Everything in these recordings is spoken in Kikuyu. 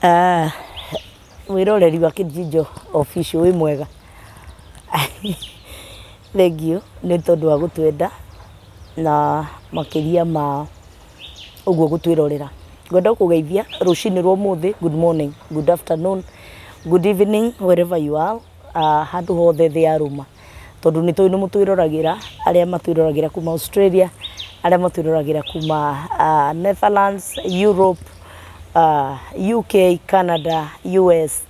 Ah, mwĩroreri wa Kĩnjinjo Official, wĩ mwega? Thengiũ nĩ tondũ wa gũtwenda na makĩria ma ũguo gũtwĩrorera. Ngwenda gũkũgeithia rũcinĩ rwa ũmũthĩ, good morning, good afternoon, good evening, wherever you are, handũ hothe thĩ yarũma, tondũ nĩ tũĩ nĩ mũtwĩroragĩra, arĩa matwĩroragĩra kuma Australia, arĩa matwĩroragĩra kuma Netherlands, Europe, UK, Canada, US,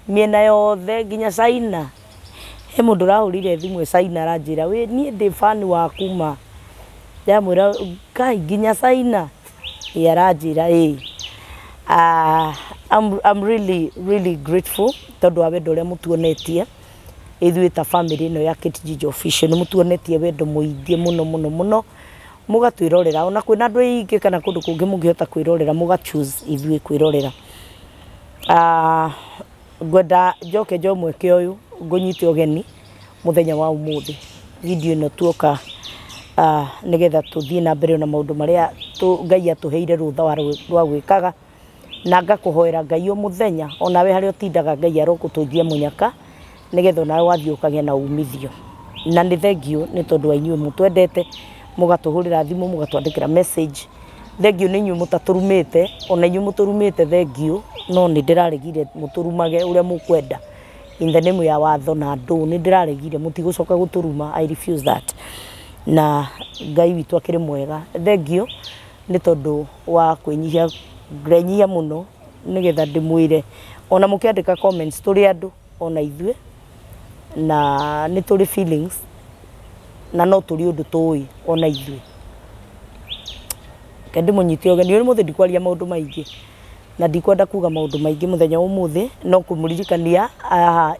mĩena yothe nginya China. He mũndũ ũrahũrire thimũ e China, aranjĩra, "Wĩ niĩ ndĩ fan wa kuma." Ndamwĩra, "Ngai, nginya China?" Ĩ, aranjĩra ĩ. I'm really really grateful tondũ wa wendo ũrĩa mũtuonetie ithuĩ ta family ĩno ya Kate Njijo Official. Nĩ mũtuonetie wendo mũingĩ mũno mũno mũno, mũgatwĩrorera ona kwĩna andũ aingĩ kana kũndũ kũngĩ mũngĩhota kwĩrorera, mũga choose ithuĩ kwĩrorera. Ngwenda njoke njoe mweke ũyũ ngũnyite ũgeni mũthenya wa ũmũthĩ, video ĩno tuoka nĩgetha tũthiĩ na mbere na maũndũ marĩa Ngai atũheire rũtha rwa gwĩkaga, na ngakũhoera Ngai o mũthenya, onawe harĩa ũtindaga, Ngai arokũtũnjia mũnyaka nĩgetha onawe wathiĩ ũkagĩa na umithio. Na nĩ thengiũ nĩ tondũ wa inyuĩ mũtwendete, mũgatũhũrĩra thimũ, mũgatwandĩkĩra message. Thengiũ nĩ inyuĩ mũtatũrumĩte, ona inyuĩ mũtũrumĩte thengiũ, no nĩ ndĩraregire mũtũrumage ũrĩa mũkwenda in the name ya watho na andũ. Nĩ ndĩraregire, mũtigũcoka gũtũruma. I refuse that. Na Ngai witũ akĩrĩ mwega. Thengiũ nĩ tondũ wa kwĩnyihia, ngenyihia mũno nĩgetha ndĩmwĩre, ona mũkĩandĩka comments, tũrĩ andũ ona ithuĩ na nĩ tũrĩ feelings na no tũrĩ ũndũ tũĩ ona ithuĩ. Reke ndĩmũnyite ũgeni ũmũthĩ. Ndikwaria maũndũ maingĩ na ndikwenda kuga maũndũ maingĩ mũthenya wa ũmũthĩ, no kũmũririkania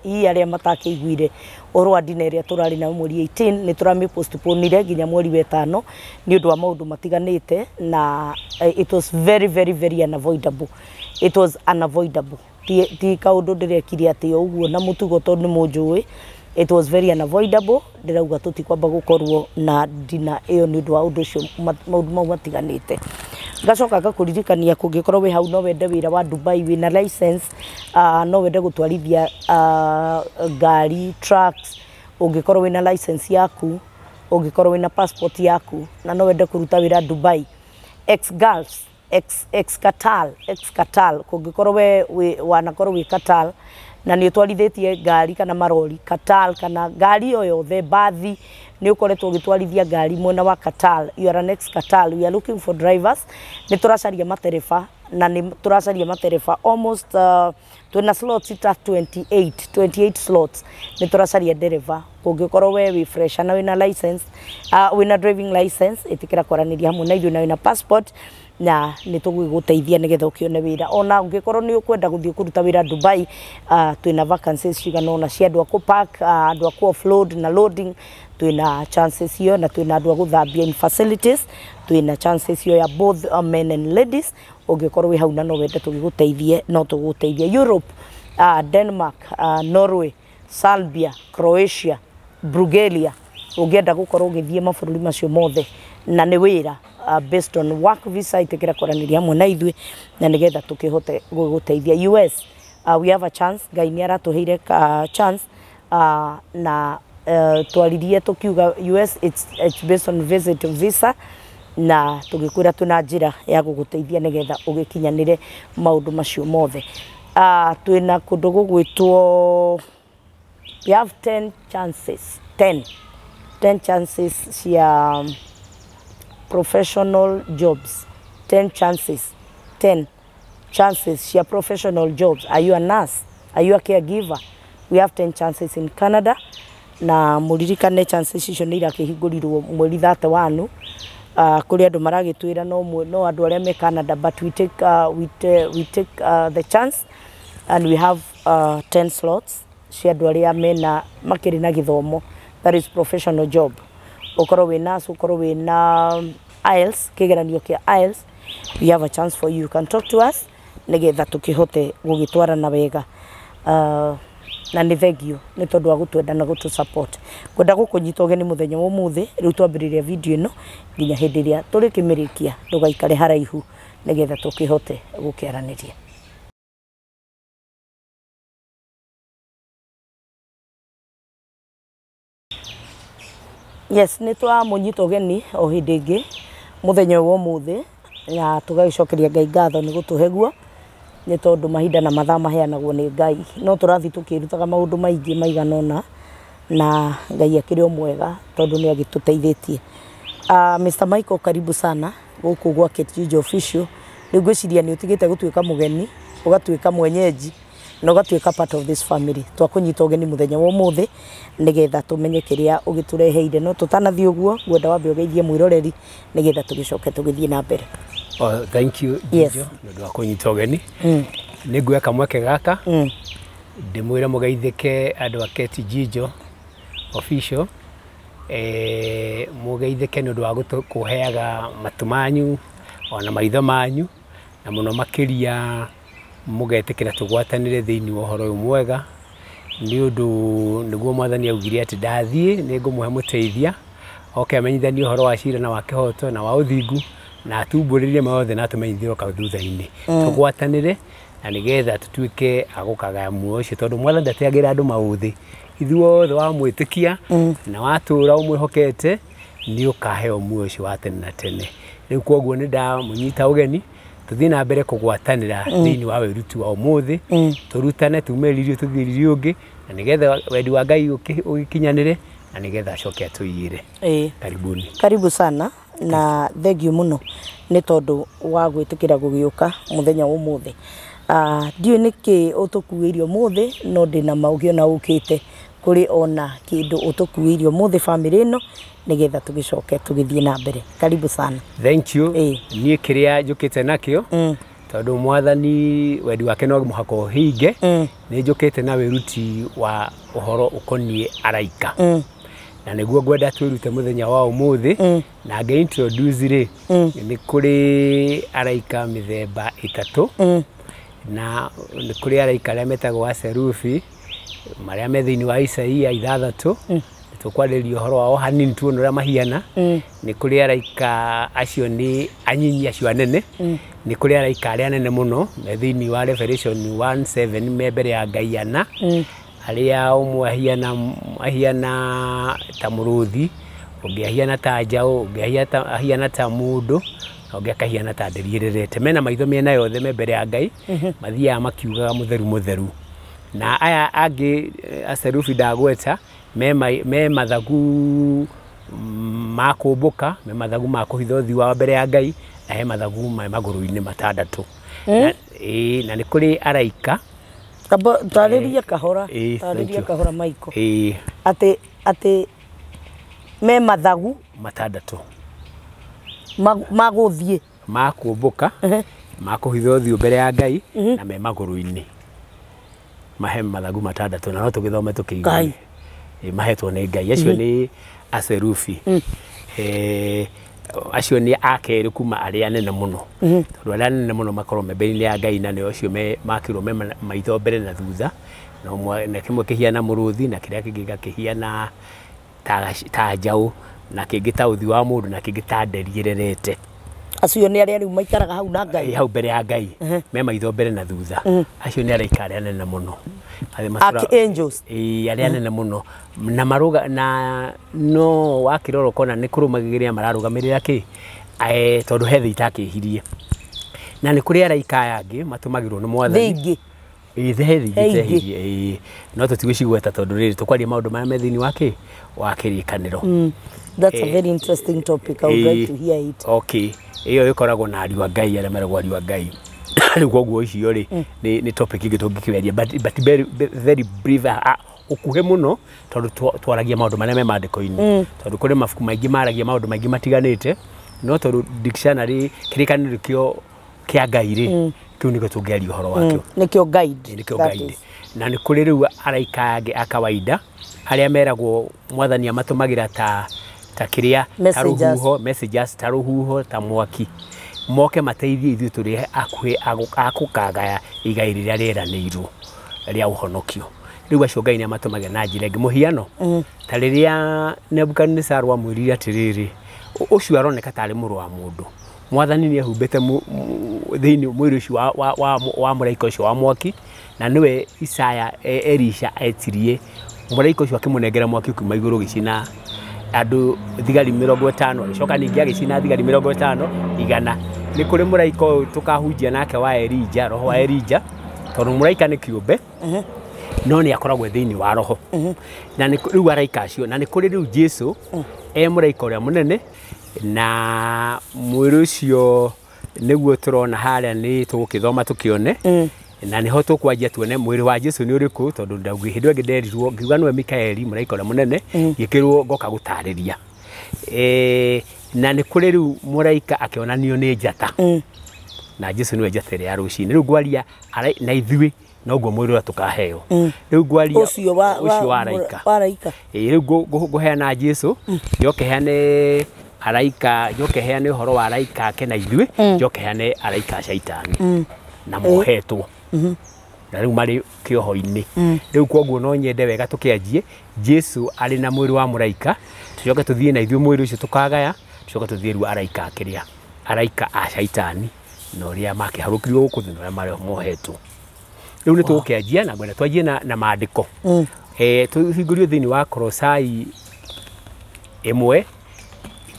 ii arĩa matakĩiguire ũhoro wa dinner ĩrĩa tũrarĩ nayo mweri 18, nĩ tũramĩ postponire nginya mweri wa ĩtano nĩ ũndũ wa maũndũ matiganĩte, na it was very very very unavoidable. It was unavoidable. Ti kaũndũ ndĩrekire atĩ o ũguo na mũtugo, tondũ nĩ mũnjũĩ. It was very unavoidable. Ndĩrauga tũtikwamba gũkorwo na dinner ĩyo nĩ ũndũ wa ũndũ ũcio, maũndũ mau matiganĩte. Ngacoka ngakũririkania, kũngĩkorwo wĩ hau no wende wĩra wa Dubai, wĩna license, no wende gũtwarithia ngari, trucks, ũngĩkorwo wĩna license yaku, ũngĩkorwo wĩna passport yaku na no wende kũruta wĩra Dubai, ex Gulf, ex Qatar, ex Qatar, kũngĩkorwo we wanakorwo wĩ Qatar na nĩ ũtwarithĩtie ngari kana marori Qatar kana ngari o yothe, bathi, nĩ ũkoretwo ũgĩtwarithia ngari mwena wa Qatar, you are an ex Qatar, we are looking for drivers. Nĩ tũracaria matereba, na nĩ tũracaria matereba almost twĩna slots ta 28, 28 slots. Nĩ tũracaria ndereba. Kũngĩkorwo we wĩ fresher na wĩna license, wĩna driving license, ĩtĩkĩra kwaranĩria hamwe na ithuĩ, na wĩna passport, na nĩ tũgũgũteithia nĩgetha ũkĩone wĩra. Ona ũngĩkorwo nĩ ũkwenda gũthiĩ kũruta wĩra Dubai, twĩna vacancies cigana ũna cia andũ a kũ-park, andũ a ku-offload na loading, twĩna chances iyo, na twĩna andũ a gũthambia in facilities, twĩna chances iyo ya both men and ladies. Ũngĩkorwo wĩ hau na no wende tũgĩgũteithie, no tũgũteithie. Europe, Denmark, Norway, Serbia, Croatia, Bulgaria, ũngĩenda gũkorwo ũgĩthiĩ mabũrũri macio mothe na nĩ wĩra based on work visa, ĩtĩkĩra kwaranĩria hamwe na ithuĩ na nĩgetha tũkĩhote gũgũteithia. US, we have a chance. Ngai nĩ aratũheire chance, na twaririe tũkiuga US, it's based on visit visa, na tũgĩkwĩra twĩna njĩra ya gũgũteithia nĩgetha ũgĩkinyanĩre maũndũ macio mothe. Twĩna kũndũ gũgwĩtwo, we have 10 chances, 10 chances cia professional jobs, 10 chances, 10 chances cia professional jobs. Are you a nurse? Are you a caregiver? We have 10 chances in Canada, na mũririkane chances icio nĩ irakĩhingũrirwo mweri 31. Kũrĩ andũ maragĩtwĩra no andũ arĩa me Canada, but we take the chance and we have 10 slots cia andũ arĩa mena makĩrĩ na gĩthomo, that is professional job, ũkorwo wĩ nurse, ũkorwo wĩna IELTS, kĩgeranio kĩa IELTS, we have a chance for you. You can talk to us nĩgetha tũkĩhote gũgĩtwarana wega. Na nĩ thengio nĩ tondũ wa gũtwenda na gũtũ support. Ngwenda gũkũnyita ũgeni mũthenya wa ũmũthĩ, rĩu twambĩrĩria video ĩno nginya hĩndĩ ĩrĩa tũrĩkĩmĩrĩkia, ndũgaikare haraihu. nĩgetha tũkĩhote gũkĩaranĩria. Yes, nĩ twamũnyita ũgeni o hĩndĩ ĩngĩ mũthenya wa ũmũthĩ na tũgagĩcokeria Ngai ngatho nĩ gũtũhe guo nĩ tondũ mahinda na mathaa maheanagwo nĩ Ngai. No tũrathiĩ tũkĩrutaga maũndũ maingĩ maigana ũna na Ngai akĩrĩ o mwega tondũ nĩ agĩtũteithĩtie. Mr. Michael, karibu sana gũkũ gwa Kate Jijo Official. Rĩu ngwĩciria nĩ ũtigĩte gũtuĩka mũgeni ũgatuĩka mwenyeji na ũgatuĩka part of this family. Twakũnyita ũgeni mũthenya wa ũmũthĩ nĩgetha tũmenye kĩrĩa ũgĩtũreheire, no tũtanathiĩ ũguo ngwenda wambe ũgeithie mwĩroreri nĩgetha tũgĩcoke tũgĩthiĩ na mbere. Oh, thank you Jijo nĩ ũndũ wa kũnyita ũgeni. Nĩ nguoya kamweke gaka ndĩmwĩre mũgeithĩke andũ a Kate Jijo Official, mũgeithĩke nĩ ũndũ wa kũheaga matũ manyu ona maitho manyu, na mũno makĩria mũgetĩkĩra tũgwatanĩre thĩinĩ wa ũhoro ũyũ mwega, nĩ ũndũ nĩguo Mwathani augire atĩ ndathiĩ nĩ ngũmũhe mũteithia oke amenyithanie ũhoro wa cira na wa kĩhoto na wa ũthingu na atumbũrĩrie mothe na atũmenyithie oka thutha-inĩ. Tũgwatanĩre na nĩgetha tũtuĩke a gũkagaya muoyo ũcio, tondũ Mwathani ndateagĩra andũ maũthĩ. Ithuothe wamwĩtĩkia na watũra ũmwĩhokete nĩ ũkaheo muoyo ũcio wa tene na tene. Rĩu koguo nĩ ndamũnyita ũgeni tũthiĩ na mbere kũgwatanĩra thĩinĩ wa wĩruti wa ũmũthĩ, tũrutane tume riri tũthiĩ riri ũngĩ, na nĩgetha wendi wa Ngai ũgĩkinyanĩre na nĩgetha acoke atũiyĩre. Karibuni. Karibu sana na thank you mũno nĩ tondũ wa gwĩtĩkĩra gũgĩũka mũthenya wa ũmũthĩ. Ndiũĩ nĩkĩ ũtũkuĩire ũmũthĩ, no ndĩna ma ũkĩona ũkĩte kũrĩ ona kĩndũ ũtũkuĩire ũmũthĩ family ĩno nĩgetha tũgĩcoke tũgĩthiĩ na mbere. Karibu sana. Thank you. Niĩ kĩrĩa njũkĩte nakĩo, tondũ Mwathani wendi wake no mũhaka ũhinge, nĩ njũkĩte na wĩruti wa ũhoro ũkoniĩ araika. Na nĩguo ngwenda twĩrute mũthenya wa ũmũthĩ, na ngĩ introduce rĩ, nĩ kũrĩ araika mĩthemba ĩtatũ, na nĩ kũrĩ araika arĩa metagwo aserufi marĩa me thĩinĩ wa Isaia 6 tũkwarĩria ũhoro wao hanini tuone ũrĩa mahiana. Nĩ kũrĩ araika acio nĩ anyinyi acio anene, nĩ kũrĩ araika arĩa anene mũno me thĩinĩ wa Revelation 1:7 me mbere ya Ngai ana, arĩa ũmwe ahiana ta mũrũthi, ũngĩ ahiana ta njaũ, ũngĩ ahiana ta mũndũ, na ũngĩ akahiana ta nderi ĩrerete. Mena maitho mĩena yothe me mbere ya Ngai, mathiaga makiugaga mũtheru mũtheru. Na aya angĩ aserufi ndagweta me mathagu ma kũmbũka, me mathagu ma kũhitha ũthiũ wao mbere ya Ngai, na he mathagu me magũrũ-inĩ matandatũ. Na nĩ kũrĩ araika. Tarĩria kahora, tarĩria kahora Michael. Atĩ me mathagu matandatũ ma gũthiĩ, ma kũmbũka, ma kũhitha ũthiũ mbere ya Ngai, na me magũrũ-inĩ mahe mathagu matandatũ, na no tũgĩthome tũkĩigue mahetwo nĩ Ngai. Acio nĩ aserufi. Acio nĩ a kerĩ kuma arĩa anene mũno, tondũ arĩa anene mũno makorwo me mbere-inĩ ya Ngai, na nĩo acio makĩrwo me maitho mbere na thutha, na kĩmwe kĩhiana mũrũthi, na kĩrĩa kĩngĩ gakĩhiana ta njaũ, na kĩngĩ ta ũthiũ wa mũndũ, na kĩngĩ ta nderi ĩrerete. Acio nĩ arĩa rĩu maikaraga hau na Ngai, hau mbere ya Ngai, me maitho mbere na thutha. Acio nĩ araika arĩa anene mũno, archangels, arĩa anene mũno, na maruga na no wakĩrora ũkona nĩ kũrũmagĩrĩria mararũgamĩrĩra kĩ, tondũ he thĩ itakĩhirie. Na nĩ kũrĩ araika aya angĩ matũmagĩrwo nĩ Mwathani. Thĩ ingĩ he thĩ ingĩ itehirie, no tũtigũcigweta tondũ rĩrĩ tũkwaria maũndũ marĩa me thĩinĩ wa kĩ wa kĩrĩkanĩro. That's a very interesting topic. I would like to hear it. Okay. Iyo ĩkoragwo na ariũ a Ngai arĩa meragwo ariũ a Ngai. Rĩu koguo icio rĩ nĩ topic ĩngĩ tũngĩkĩaria, but very very brief, ũkuhĩ mũno, tondũ twaragia maũndũ marĩa me maandĩko-inĩ, tondũ kũrĩ mabuku maingĩ maragia maũndũ maingĩ matiganĩte, no tondũ dictionary kĩrĩkanĩro kĩo kĩa Ngai rĩ, kĩu nĩkĩo tũngĩaria ũhoro wakĩo, nĩkĩo guide, nĩkĩo guide. Na nĩ kũrĩ rĩu araika angĩ a kawaida arĩa meragwo Mwathani amatũmagĩra ta kĩrĩa, ta rũhuho, messengers, ta rũhuho, ta mwaki, moke mateithie ithuĩ tũrĩ akuhĩ a kũkagaya igai rĩrĩa rĩeranĩirwo rĩa ũhonokio. Rĩu acio Ngai nĩamatũmagĩra na njĩra ĩngĩ. Mũhiano, ta rĩrĩa Nebukadnezar amwĩrire atĩrĩrĩ, ũcio aroneka tarĩ mũrũ wa mũndũ, Mwathani nĩ ehumbĩte thĩinĩ mwĩrĩ ũcio wa mũraika ũcio wa mwaki, na nĩwe Isaya Elisha etirie mũraika ũcio akĩmũnengera mwaki ũkiuma igũrũ gĩcina andũ thigari 50, agĩcoka ningĩ agĩcina thigari 50 100. Nĩ kũrĩ mũraika ũyũ tũkahunjia nake wa Elija, roho wa Elija, tondũ mũraika nĩ kĩũmbe no nĩ akoragwo thĩinĩ wa roho. Na nĩ rĩu araika acio, na nĩ kũrĩ rĩu Jesu e mũraika ũrĩa mũnene, na mwĩrĩ ũcio nĩguo tũrona harĩa nĩ tũgũkĩthoma tũkĩone. Na nĩho tũkwanjia tuone mwĩrĩ wa Jesu nĩ ũrĩkũ, tondũ hĩndĩ ĩyo ĩngĩ nderirwo ngiuga nĩwe Mikaeli mũraika ũrĩa mũnene, ngĩkĩrwo ngoka gũtarĩria. Na nĩ kũrĩ rĩu mũraika akĩonanio nĩ njata, na Jesu nĩwe njata ĩrĩa ya rũcinĩ. Rĩu ngwaria na ithuĩ noguo mwĩrĩ ũrĩa tũkaheo. Rĩu ngwaria ũcio wa araika. Wa araika. Rĩu ngũheana Jesu, njoke heane araika, njoke heane ũhoro wa araika ake na ithuĩ, njoke heane araika a caitani na mohetwo na rĩu marĩ kĩoho-inĩ. Rĩu kwoguo no nyende wega tũkĩanjie Jesu arĩ na mwĩrĩ wa mũraika, tũcoke tũthiĩ na ithuĩ mwĩrĩ ũcio tũkagaya, tũcoke tũthiĩ rĩu araika akĩrĩa araika a caitani na ũrĩa makĩharũkirio gũkũ thĩ na ũrĩa marĩ mohetwo. Rĩu nĩ tũgũkĩanjia na ngwenda twanjie na maandĩko. Tũhingũrie thĩinĩ wa Kolosai 1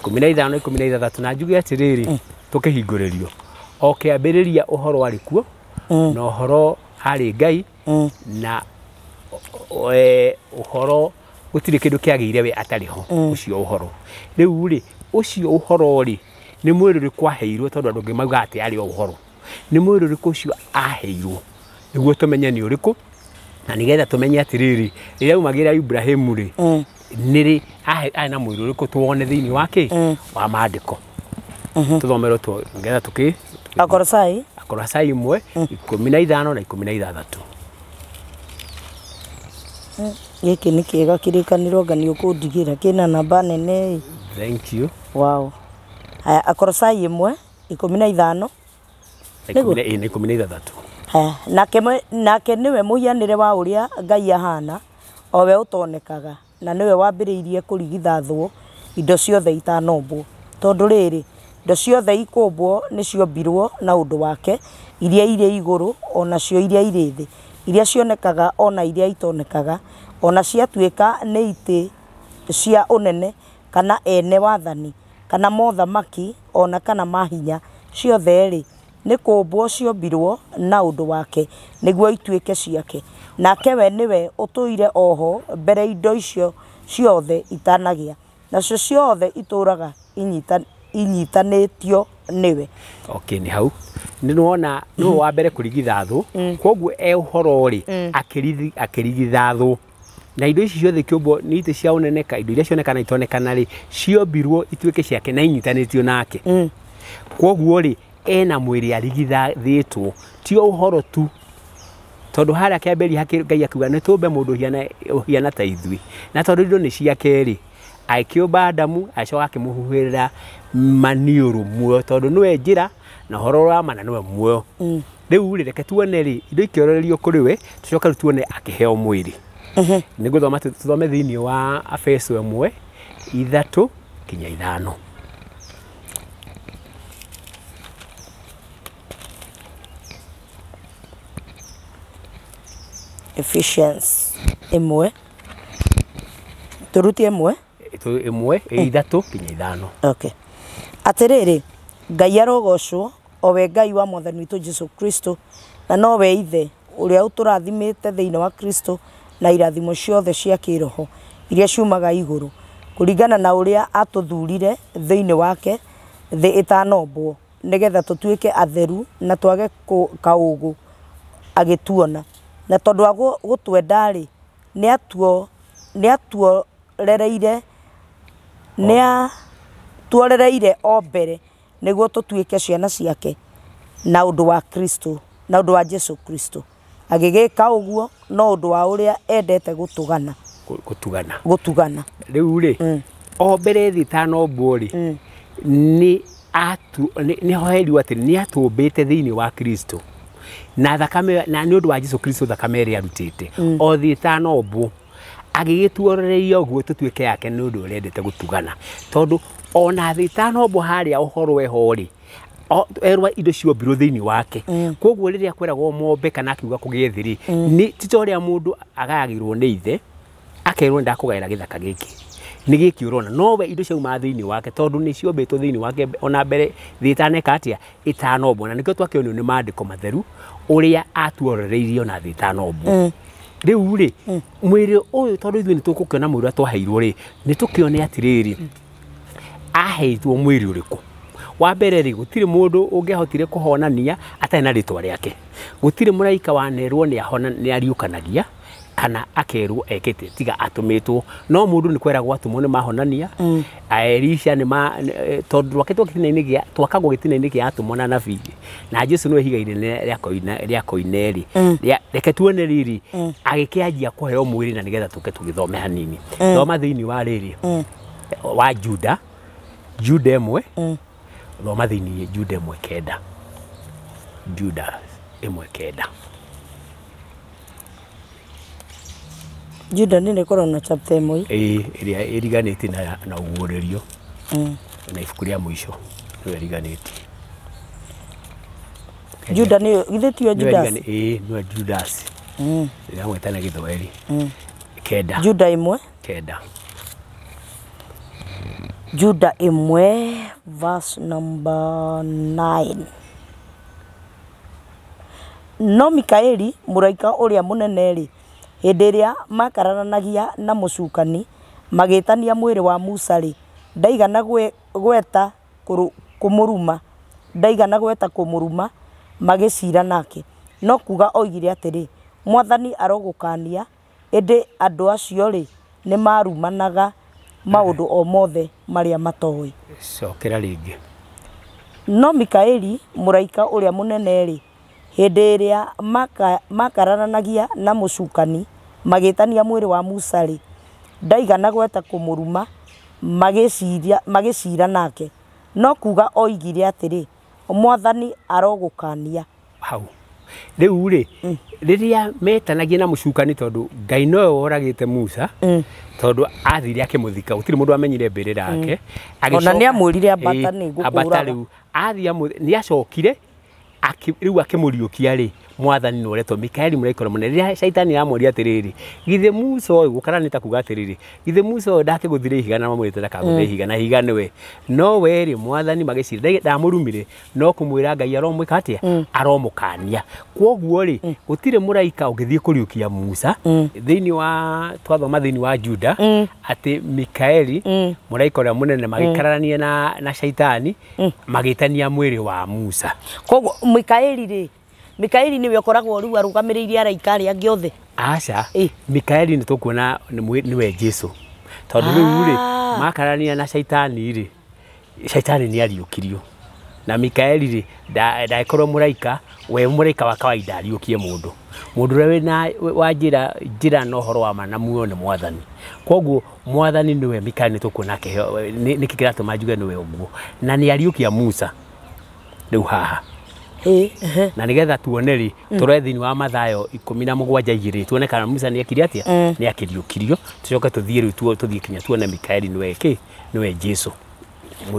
15 16, na njuge atĩrĩrĩ, tũkĩhingũrĩrio o kĩambĩrĩria ũhoro warĩ kuo, na ũhoro harĩ Ngai, na ũhoro gũtirĩ kĩndũ kĩagĩire we atarĩ ho, ũcio ũhoro. Rĩu rĩ, ũcio ũhoro rĩ nĩ mwĩrĩ ũrĩkũ aheirwo, tondũ andũ angĩ maugaga atĩ arĩ o ũhoro. Nĩ mwĩrĩ ũrĩkũ ũcio aheirwo nĩguo tũmenye nĩ ũrĩkũ, na nĩgetha tũmenye atĩrĩrĩ, rĩrĩa aumagĩra Ibrahimu rĩ, nĩrĩ arĩ na mwĩrĩ ũrĩkũ tuone thĩinĩ wa kĩ wa maandĩko. Tũthomerwo nĩgetha tũkĩ Akolosai Akolosai 1 15 na 16. Gĩkĩ nĩ kĩega kĩrĩkanĩro anga nĩ ũkũndigĩra kĩna namba nene. Thank you. Wow. Haya, Akolosai 1 15 na 16. Haya, nake nĩwe mũhianĩre wa ũrĩa Ngai ahana, o we ũtonekaga, na nĩwe wambĩrĩirie kũrigithathwo indo ciothe itanombwo. Tondũ rĩrĩ, indo ciothe ikũmbwo nĩ ciombirwo na ũndũ wake, iria irĩ igũrũ ona cio iria irĩ thĩ, iria cionekaga ona iria itonekaga, ona ciatuĩka nĩ itĩ cia ũnene kana ene wathani kana mothamaki ona kana mahinya, ciothe rĩ nĩ kũmbwo ciombirwo na ũndũ wake nĩguo ituĩke ciake. Nake we nĩwe ũtũire oho mbere indo icio ciothe itanagĩa, nacio ciothe itũraga inyitanĩtio nĩwe. Okay, nĩ hau nĩ wona nĩwe wa mbere kũrigithathwo, kwoguo e ũhoro rĩ akĩrigithathwo, na indo ici ciothe kĩũmbwo nĩ itĩ cia ũnene ka indo iria cionekana itonekana rĩ ciombirwo ituĩke ciake na inyitanĩtio nake. Kwoguo rĩ ena mwĩrĩ arigithathĩtwo, ti o ũhoro tu, tondũ harĩa kĩambĩrĩria Ngai akiuga nĩ tũmbe mũndũ ũhiana ta ithuĩ, na tondũ indo nĩ ciake rĩ akĩũmba Adamu acoka akĩmũhuhĩrĩra maniũrũ muoyo, tondũ nĩwe njĩra na ũhoro wa ma na nĩwe muoyo. Rĩu rĩ reke tuone rĩ indo ikĩorererio kũrĩ we, tũcoke rĩu tuone akĩheo mwĩrĩ. Nĩ ngũthoma tũthome thĩinĩ wa Efeso 1 3 nginya 5. Ephesians 1 tũrutie 1 1 3 nginya 5. Okay. Atĩrĩrĩ, Ngai arogocwo, o we Ngai wa Mwathani witũ Jesu Kristo, na nowe Ithe ũrĩa ũtũrathimĩte thĩinĩ wa Kristo na irathimo ciothe cia kĩroho iria ciumaga igũrũ, kũringana na ũrĩa atũthurire thĩinĩ wake thĩ ĩtanombwo, nĩgetha tũtuĩke atheru na twage kaũgũ agĩtuona. Na tondũ wa gũtwenda rĩ, nĩatuorereire o mbere nĩguo tũtuĩke ciana ciake na ũndũ wa Kristo, na ũndũ wa Jesu Kristo. Agĩgĩka ũguo no ũndũ wa ũrĩa endete gũtugana. Gũtugana. Rĩu rĩ, o mbere thĩ ĩtanombwo rĩ, nĩ hoherirwo atĩ nĩ atũmbĩte thĩinĩ wa Kristo, na thakame, na nĩ ũndũ wa Jesu Kristo thakame ĩrĩa arutĩte o thĩ ĩtanombwo, agĩgĩtuorereria ũguo tũtuĩke yake nĩ ũndũ ũrĩa endete gũtugana. Tondũ ona thĩ ĩtanombwo harĩa ũhoro weho rĩ, Erwa indo ciombirwo thĩinĩ wake. Koguo rĩrĩa kweragwo mombe kana akiuga kũgĩe thĩ rĩ, nĩ ti ta ũrĩa mũndũ agayagĩrwo nĩ ithe akerwo ndakũgaĩra gĩthaka gĩkĩ nĩ gĩkĩ ũrona, nowe indo ciauma thĩinĩ wake tondũ nĩ ciombĩtwo thĩinĩ wake ona mbere thĩ ĩtaneka atĩa ĩtanombwo, na nĩkĩo twakĩonio nĩ maandĩko matheru ũrĩa atuorereirie ona thĩ ĩtanombwo. Rĩu rĩ mwĩrĩ ũyũ tondũ ithuĩ nĩ tũgũkĩona mwĩrĩ ũrĩa twaheirwo rĩ, nĩ tũkĩone atĩrĩrĩ aheirwo mwĩrĩ ũrĩkũ. Wa mbere rĩ, gũtirĩ mũndũ ũngĩahotire kũhonania atarĩ na rĩtwa rĩake. Gũtirĩ mũraika wanerwo nĩ ariũkanagia kana akerwo ekĩte tiga atũmĩtwo, no mũndũ nĩ kweragwo atũmwo nĩ mahonania. Elisha nĩ ma tondũ twakĩtwo gĩtina-inĩ gĩa twakagwo gĩtina-inĩ gĩa atũmwo na anabii, na Jesu nĩwe ihiga inene rĩa koine rĩ. Reke tuone rĩrĩ agĩkĩanjia kũheo mwĩrĩ, na nĩgetha tũke tũgĩthome hanini. Thoma thĩinĩ wa rĩrĩ wa Juda, Juda 1, thoma thĩinĩ Juda 1:9, Juda 1:9. Juda nĩ ĩkoragwo na chapter ĩmwe ĩĩ ĩrĩa ĩriganĩtie na ũguũrĩrio na ibuku rĩa mũico nĩwe ĩriganĩtie. Juda nĩ githĩ tiyo Judas? Ĩĩ nĩwe Judas. Ĩramwĩta na Gĩthwaĩri. 9. Juda 1 9. Juda 1 verse number 9. No Mikaeli mũraika ũrĩa mũnene rĩ, hĩndĩ ĩrĩa makararanagia na mũcukani magĩtania mwĩrĩ wa Musa rĩ, ndaigana gweta kũmũruma, ndaigana gweta kũmũruma magĩcira nake, no kuga oigire atĩrĩ, Mwathani arogũkania, ĩndĩ andũ acio rĩ nĩ marumanaga maũndũ o mothe marĩa matoĩ. Cokera rĩngĩ. No Mikaeli mũraika ũrĩa mũnene rĩ, hĩndĩ ĩrĩa makararanagia na mũcukani magĩtania mwĩrĩ wa Musa rĩ, ndaigana gweta kũmũruma magĩcira nake, no kuga oigire atĩrĩ, Mwathani arogũkania. Hau rĩu rĩ, rĩrĩa metanagia na mũcukani, tondũ Ngai nowe woragĩte Musa, tondũ athire akĩmũthika, gũtirĩ mũndũ amenyire mbĩrĩra yake. Ona nĩ amwĩrire ambata nĩ ngũkũũraga. Rĩu athiĩ nĩ acokire rĩu akĩmũriũkia rĩ, Mwathani nĩ ũretwo Mikaeli mũraika ũrĩa mũnene. Rĩrĩa Shaitani amwĩrire atĩrĩrĩ, githĩ Musa ũyũ gũkara nĩ ta kuga atĩrĩrĩ, githĩ Musa ũyũ ndakĩgũthire ihiga na mamwĩrĩte ndakagũthe ihiga, na ihiga nĩwe. No we rĩ, Mwathani magĩcira ndamũrumire, no kũmwĩra Ngai aromwĩka atĩa, aromũkania. Kwoguo rĩ, gũtirĩ mũraika ũngĩthiĩ kũriũkia Musa. Thĩinĩ wa twathoma thĩinĩ wa Juda atĩ Mikaeli mũraika ũrĩa mũnene magĩkararania na Shaitani magĩtania mwĩrĩ wa Musa. Kwoguo Mikaeli rĩ, Mikaeli nĩwe ũkoragwo rĩu arũgamĩrĩire araika arĩa angĩ othe? Aca, Mikaeli nĩ tũkuona nĩwe Jesu, tondũ rĩu rĩ makarania na Shaitani rĩ, Shaitani nĩ ariũkirio, na Mikaeli rĩ ndagĩkorwo mũraika, we mũraika wa kawaida ariũkie mũndũ, mũndũ ũrĩa wĩna wa njĩra na ũhoro wa ma na muoyo nĩ Mwathani. Kwoguo Mwathani nĩwe Mikaeli, nĩ tũkuona akĩheo nĩkĩ kĩratũma njuge nĩwe ũguo, na nĩ ariũkia Musa rĩu haha. Na nĩgetha tuone rĩ, tũrore thĩinĩ wa Mathayo 17:2 tuone kana Musa nĩ ekire atĩa, nĩ akĩriũkirio, tũcoke tũthiĩ rĩu tũthiĩ kinya tuone Mikaeli nĩwe kĩ, nĩwe Jesu.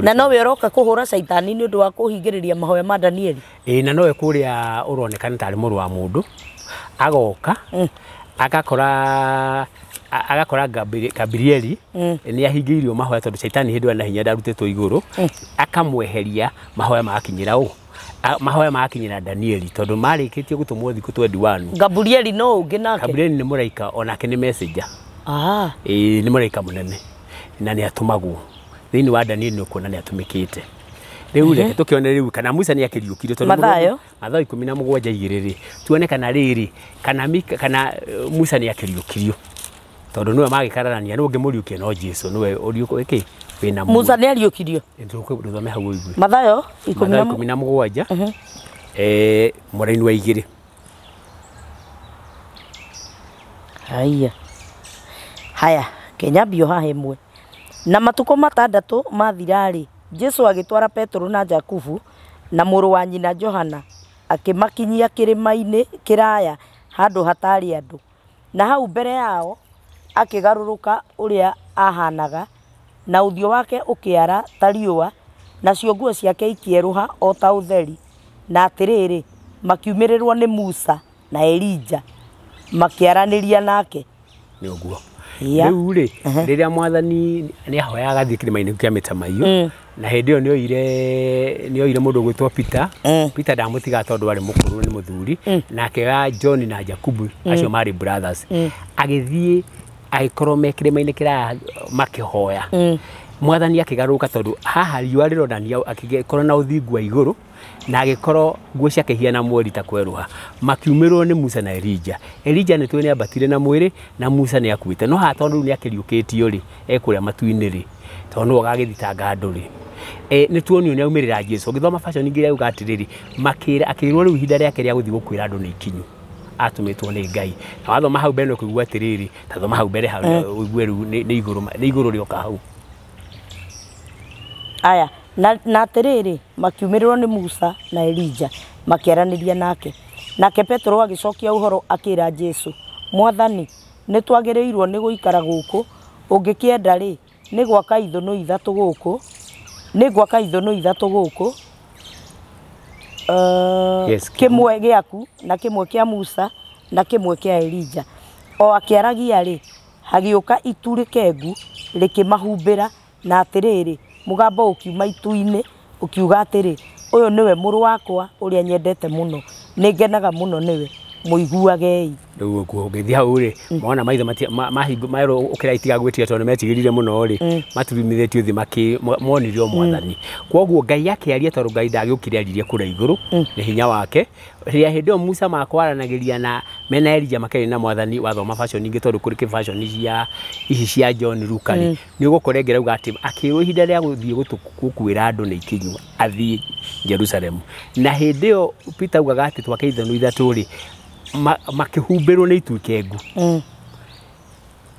Na nowe ũroka kũhũra Shaitani nĩ ũndũ wa kũhingĩrĩria mahoya ma Danieli. Ĩĩ, na nowe kũrĩa ũronekana tarĩ mũrũ wa mũndũ, agoka agakora Gabrieli nĩ ahingĩirio mahoya, tondũ Shaitani hĩndĩ ĩyo na hinya ndarutĩtwo igũrũ, akamweheria mahoya magakinyĩra ũ, mahoya magakinyĩra Danieli, tondũ marĩkĩtie gũtũmwo thikũ 21. Gabrieli no ũngĩ nake? Gabrieli nĩ mũraika, onake nĩ messenger. Ĩĩ, nĩ mũraika mũnene na nĩ atũmagwo. Thĩinĩ wa Danieli nĩ ũkuona nĩ atũmĩkĩte. Rĩu reke tũkĩone rĩu kana Musa nĩ akĩriũkirio, tondũ Mathayo 17:2 rĩ, tuone kana rĩrĩ kana Musa nĩ akĩriũkirio, tondũ nĩwe magĩkararania, nĩ ũngĩmũriũkia no Jesu nĩwe ũriũkĩ wĩna muoyo. Musa nĩ ariũkirio? Tũthome hau ũigue. Mathayo 17 mũraini wa 2. Haya. Haya, Kenya mbio haha ĩmwe. Na matukũ 6 mathira-rĩ, Jesu agĩtwara Petero na Jakubu na mũrũ wa nyina Johana, akĩmakinyia kĩrĩma-inĩ kĩraya handũ hatarĩ andũ. Na hau mbere yao akĩgarũrũka ũrĩa ahanaga, na ũthiũ wake ũkĩara ta riũa, Nacio nguo ciake ikĩerũha o ta ũtheri. Na atĩrĩrĩ, makiumĩrĩrwo nĩ Musa na Elija makĩaranĩria nake. Nĩ ũguo. Yeah. Rĩu rĩ, rĩrĩa mwathani nĩ ahoyaga agathiĩ kĩrĩma-inĩ kĩa mĩtamaiyũ, na hĩndĩ ĩyo nĩoire mũndũ ũgwĩtwo Peter. Peter ndamũtigaga tondũ arĩ mũkũrũ, nĩ mũthuri, nake ya John na Jakubu acio marĩ brothers. Agĩthiĩ agĩkorwo me kĩrĩma-inĩ kĩraya makĩhoya. Mwathani akĩgarũrũka, tondũ haha riũa rĩronania akĩkorwo na ũthingu wa igũrũ, na agĩkorwo nguo ciake ihiana mweri ta kwerũha. Makiumĩrwo nĩ Musa na Elija. Elija nĩ tũĩ nĩ ambatire na mwĩrĩ, na Musa nĩ akuĩte, no haha tondũ rĩu nĩ akĩriũkĩtio rĩ, ekũrĩa matu-inĩ rĩ, tondũ nĩwe ũgagĩthitanga andũ rĩ, nĩ tuonio nĩ aumĩrĩra Jesu. Ũgĩthoma version ingĩ rĩauga atĩrĩrĩ, makĩra akĩrwo rĩu ihinda rĩake rĩa gũthiĩ gũkuĩra andũ nĩ ikinyu, atũmĩtwo nĩ Ngai. Na wathoma hau mbere nĩ ũkũigua atĩrĩrĩ, ta thoma hau mbere hau ũigue rĩu nĩ igũrũ, nĩ igũrũ rĩoka hau. Aya, na atĩrĩrĩ, makiumĩrĩrwo nĩ Musa na Elija makĩaranĩria nake. Nake Petero agĩcokia ũhoro akĩra Jesu, Mwathani, nĩ twagĩrĩirwo nĩ gũikara gũkũ, ũngĩkĩenda rĩ, nĩ gwaka ithũnũ ithatũ gũkũ, nĩ gwaka ithũnũ ithatũ gũkũ, Yes, kĩmwe gĩaku na kĩmwe kĩa Musa na kĩmwe kĩa Elija. O akĩaragia rĩ, hagĩũka itu rĩkengu rĩkĩmahumbĩra, na atĩrĩrĩ, mũgambo ũkiuma itu-inĩ ũkiuga atĩrĩ, ũyũ nĩwe mũrũ wakwa ũrĩa nyendete mũno, nĩngenaga mũno nĩwe, mũiguagei. Rĩu ũguo ũngĩthiĩ hau rĩ, mona maitho mahingo merwo ũkĩra itigagwĩtia tondũ nĩmetigĩrire mũno rĩ, maturumithĩtio thĩ monire o mwathani. Kwoguo Ngai akĩaria, tondũ Ngai ndagĩũkire aririe kũrĩa igũrũ nĩ hinya wake. Rĩrĩa hĩndĩ ĩyo Musa makwaranagĩria na mena Elija makĩaria na mwathani, wathoma version ingĩ tondũ kũrĩ version cia ici cia John Luka rĩ, nĩ ũgũkora ĩngĩ ĩrauga atĩ akĩrwo ihinda rĩa gũthiĩ gũkuĩra andũ nĩ ikinyu, athiĩ Jerusalemu. Na hĩndĩ ĩyo Peter augaga atĩ twake ithũnũ ithatũ rĩ, makĩhumbĩrwo nĩ itu ikengu.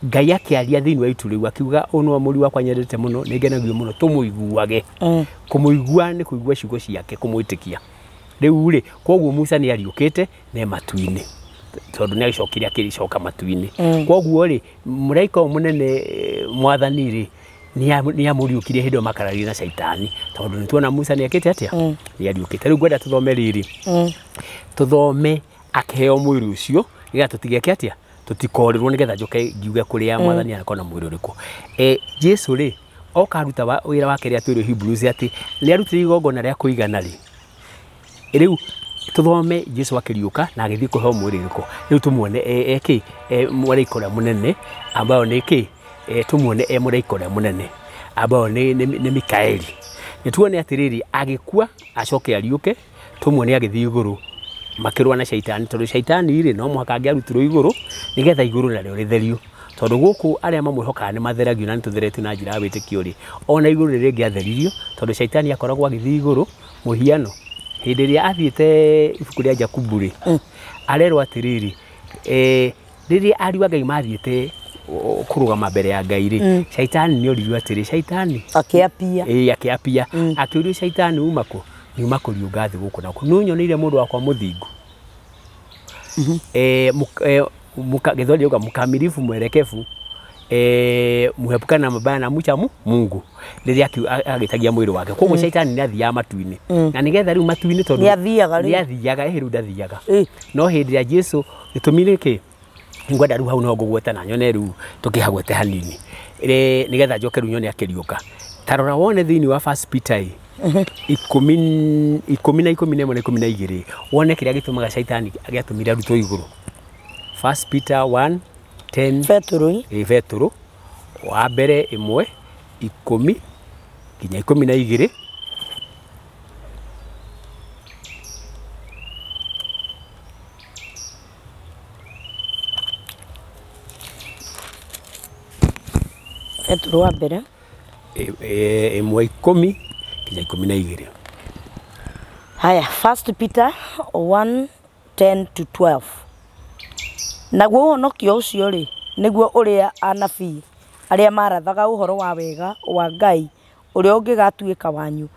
Ngai akĩaria thĩinĩ wa itu rĩu akiuga, ũyũ nĩwe mũriũ wakwa nyendete mũno, nĩngenagio mũno, tũmũiguage. Kũmũigua nĩ kũigua ciugo ciake, kũmwĩtĩkia. Rĩu rĩ, kwoguo Musa nĩ ariũkĩte na matu-inĩ, tondũ nĩ agĩcokire akĩcoka matu-inĩ. Kwoguo rĩ, mũraika ũyũ mũnene mwathani rĩ, nĩ amũriũkirie hĩndĩ ĩyo makararirie na Shaitani, tondũ nĩ tuona Musa nĩ ekĩte atĩa, nĩ ariũkĩte. Rĩu ngwenda tũthome rĩrĩ, tũthome akĩheo mwĩrĩ ũcio, nĩgetha tũtigeke atĩa, tũtikorĩrwo, nĩgetha njoke ngiuge kũrĩa mwathani anakorwo na mwĩrĩ ũrĩkũ. Jesu rĩ, oka aruta wĩra wake rĩa twĩrwo Hebrews atĩ nĩ arutire igongona rĩa kũigana rĩ. Rĩu tũthome Jesu akĩriũka na agĩthiĩ kũheo mwĩrĩ ũrĩkũ. Rĩu tũmuone kĩ mũraika ũrĩa mũnene ambayo nĩ kĩ, tũmuone e mũraika ũrĩa mũnene ambayo nĩ Mikaeli. Nĩ tuone atĩrĩrĩ, agĩkua acoke ariũke, tũmuone agĩthiĩ igũrũ makĩrũa na Shaitani, tondũ Shaitani rĩ no mũhaka angĩarutirwo igũrũ nĩgetha igũrũ narĩo rĩtherio, tondũ gũkũ arĩa mamwĩhokaga nĩ matheragio na nĩ tũtheretio na njĩra ya wĩtĩkio rĩ, ona igũrũ rĩrĩa rĩngĩatheririo, tondũ Shaitani akoragwo agĩthiĩ igũrũ. Mũhiano, hĩndĩ ĩrĩa athiĩte ibuku rĩa Jakubu rĩ, arerwo atĩrĩrĩ, rĩrĩa ariũ a Ngai mathiĩte kũrũgama mbere ya Ngai rĩ, Shaitani nĩ oririo atĩrĩ, Shaitani akĩapia. Ĩĩ, akĩapia. Akĩũrio, Shaitani uma kũ? Nyuma kũriũnga thĩ gũkũ na kũ. Nĩ ũnyoneire mũndũ wakwa mũthingu, Gĩthweri auga mkamilifu mwelekevu, muhepuka na mabaya na mcha Mungu, rĩrĩa agĩtagia mwĩrĩ wake. Koguo Shaitani nĩ athiaga matu-inĩ, na nĩgetha rĩu matu-inĩ tondũ Nĩ athiaga rĩu. Nĩ athiaga, rĩu ndathiaga. No hĩndĩ ya Jesu gĩtũmi nĩ kĩ ngwenda rĩu hau no ngũgweta na nyone rĩu tũkĩhagwete hanini, nĩgetha njoke rĩu nyone akĩriũka. Ta rora wone thĩinĩ wa First Peter 10, 10 na 11 na 12, wone kĩrĩa gĩtũmaga Shaitani gĩatũmire arutwo igũrũ. First Peter 1:10. Petero. Ĩ, Petero wa mbere 1:10 nginya 12. Petero wa mbere. 1:10 nginya 12. Haya, First Peter 1:10 to 12. Naguo ũhonokio ũcio rĩ, nĩguo ũrĩa anabii arĩa marathaga ũhoro wa wega wa Ngai ũrĩa ũngĩgatuĩka wanyu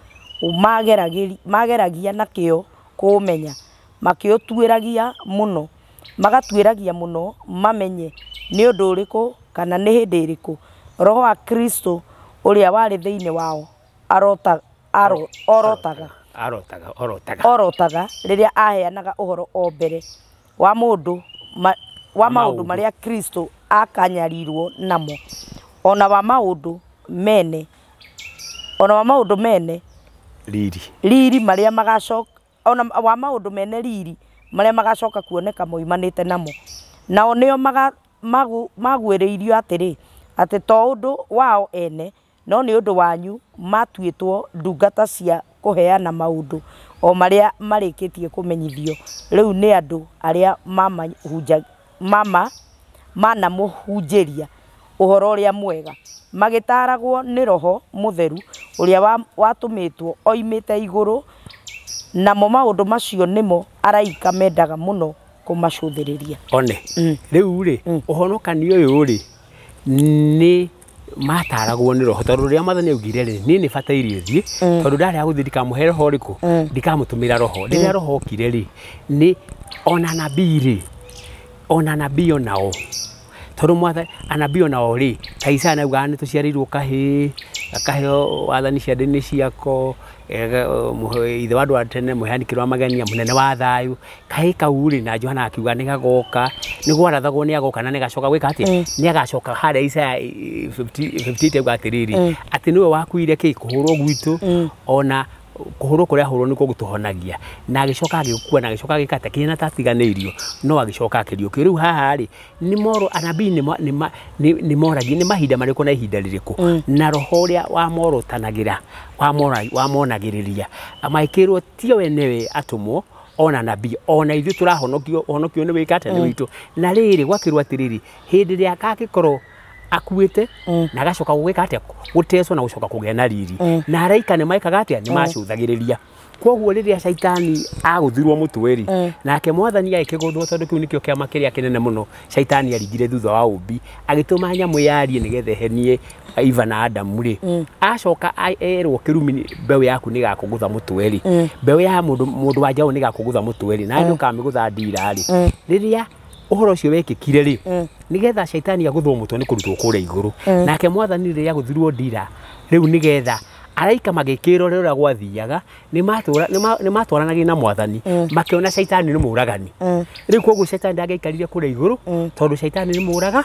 mageragia na kĩyo kũũmenya, makĩũtuĩragia mũno, magatuĩragia mũno mamenye nĩ ũndũ ũrĩkũ kana nĩ hĩndĩ ĩrĩkũ Roho wa Kristo ũrĩa warĩ thĩinĩ wao arota orotaga orotaga rĩrĩa aheanaga ũhoro o mbere wa mũndũ wa maũndũ marĩa Kristo akanyarirwo namo ona wa maũndũ mene riri marĩa magacoka ona wa maũndũ mene riri marĩa magacoka kuoneka moimanĩte namo nao nĩo maguĩrĩirio atĩrĩ atĩ to ũndũ wao ene no nĩ ũndũ wanyu matuĩtwo ndungata cia kũheana maũndũ o marĩa marĩkĩtie kũmenyithio rĩu nĩ andũ arĩa manamũhunjĩria ũhoro ũrĩa mwega magĩtaaragwo nĩ Roho Mũtheru ũrĩa watũmĩtwo oimĩte igũrũ namo maũndũ macio nĩmo araika mendaga mũno kũmacũthĩrĩria. One rĩu rĩ ũhonokani ũyũ rĩ nĩ mataragwo nĩ roho tondũ rĩrĩa mwathani augire rĩ niĩ nĩ bataire thiĩ tondũ ndarĩ agũthiĩ ndikamũhe roho ũrĩkũ ndikamũtũmĩra roho rĩrĩa roho okire rĩ nĩ ona nabii rĩ ona nabii onao tondũ mwathani anabii onao rĩ ta Isaya naugaga nĩ tũciarĩirwo kahĩĩ gakaheo wathani ciande-inĩ ciako ithe wa andũ a tene mũheani kĩrĩa wa magenia mũnene wa thayũ kahĩĩ kau rĩ na Johana akiuga nĩ gagoka nĩ gwarathagwo nĩ agoka na nĩ gacoka gwĩka atĩa nĩ agacoka harĩa Isaya 58 auga atĩrĩrĩ atĩ nĩwe wakuire kĩ kũhũrwo gwitũ ona kũhũrwo kũrĩa ahũrwo nĩkuo gũtũhonagia na agĩcoka agĩkua na agĩcoka agĩka atĩa kĩrĩa tatiganĩirio no agĩcoka akĩriũkio. Rĩu haha rĩ nĩ moro anabii nĩ moragia nĩ mahinda marĩkũ na ihinda rĩrĩkũ na roho ũrĩa wamorotanagĩra wamonagĩrĩria maĩkĩrwo tio enewe atũmwo ona nabii ona ithuĩ tũrahonokio ũhonokio nĩ wĩka atĩa nĩ witũ. Na rĩrĩ gwakĩrwo atĩrĩrĩ hĩndĩ ĩrĩa agagĩkorwo akuĩte na agacoka gwĩka atĩa gũtecwo na gũcoka kũgĩa na riri na araika nĩ maĩkaga atĩa nĩ macũthagĩrĩria. Koguo rĩrĩa caitani agũthirwo mũtwe rĩ nake mwathani agĩkĩgũthwo tondũ kĩu nĩkĩo kĩama kĩrĩa kĩnene mũno caitani arigire thutha wa ũmbi agĩtũma nyamũ yarie nĩgetha ehenie Eva na Adamu rĩ acoka erwo kĩrumi mbeũ yaku nĩgakũgũtha mũtwe rĩ mbeũ ya mũndũ wa njaũ nĩgakũgũtha mũtwe rĩ na ndũkamĩgũtha ndira rĩ rĩrĩa ũhoro ũcio wekĩkire rĩ nĩgetha caitani agũthwo mũtwe nĩ kũrutwo kũrĩa igũrũ nake mwathani rĩrĩa agũthirwo ndira rĩu nĩgetha araika magĩkĩrwo rĩrĩa gwathiaga nĩ matwaranagia na mwathani makĩona caitani nĩ mũũragani rĩu koguo caitani ndangĩaikarire kũrĩa igũrũ tondũ caitani nĩ mũũraga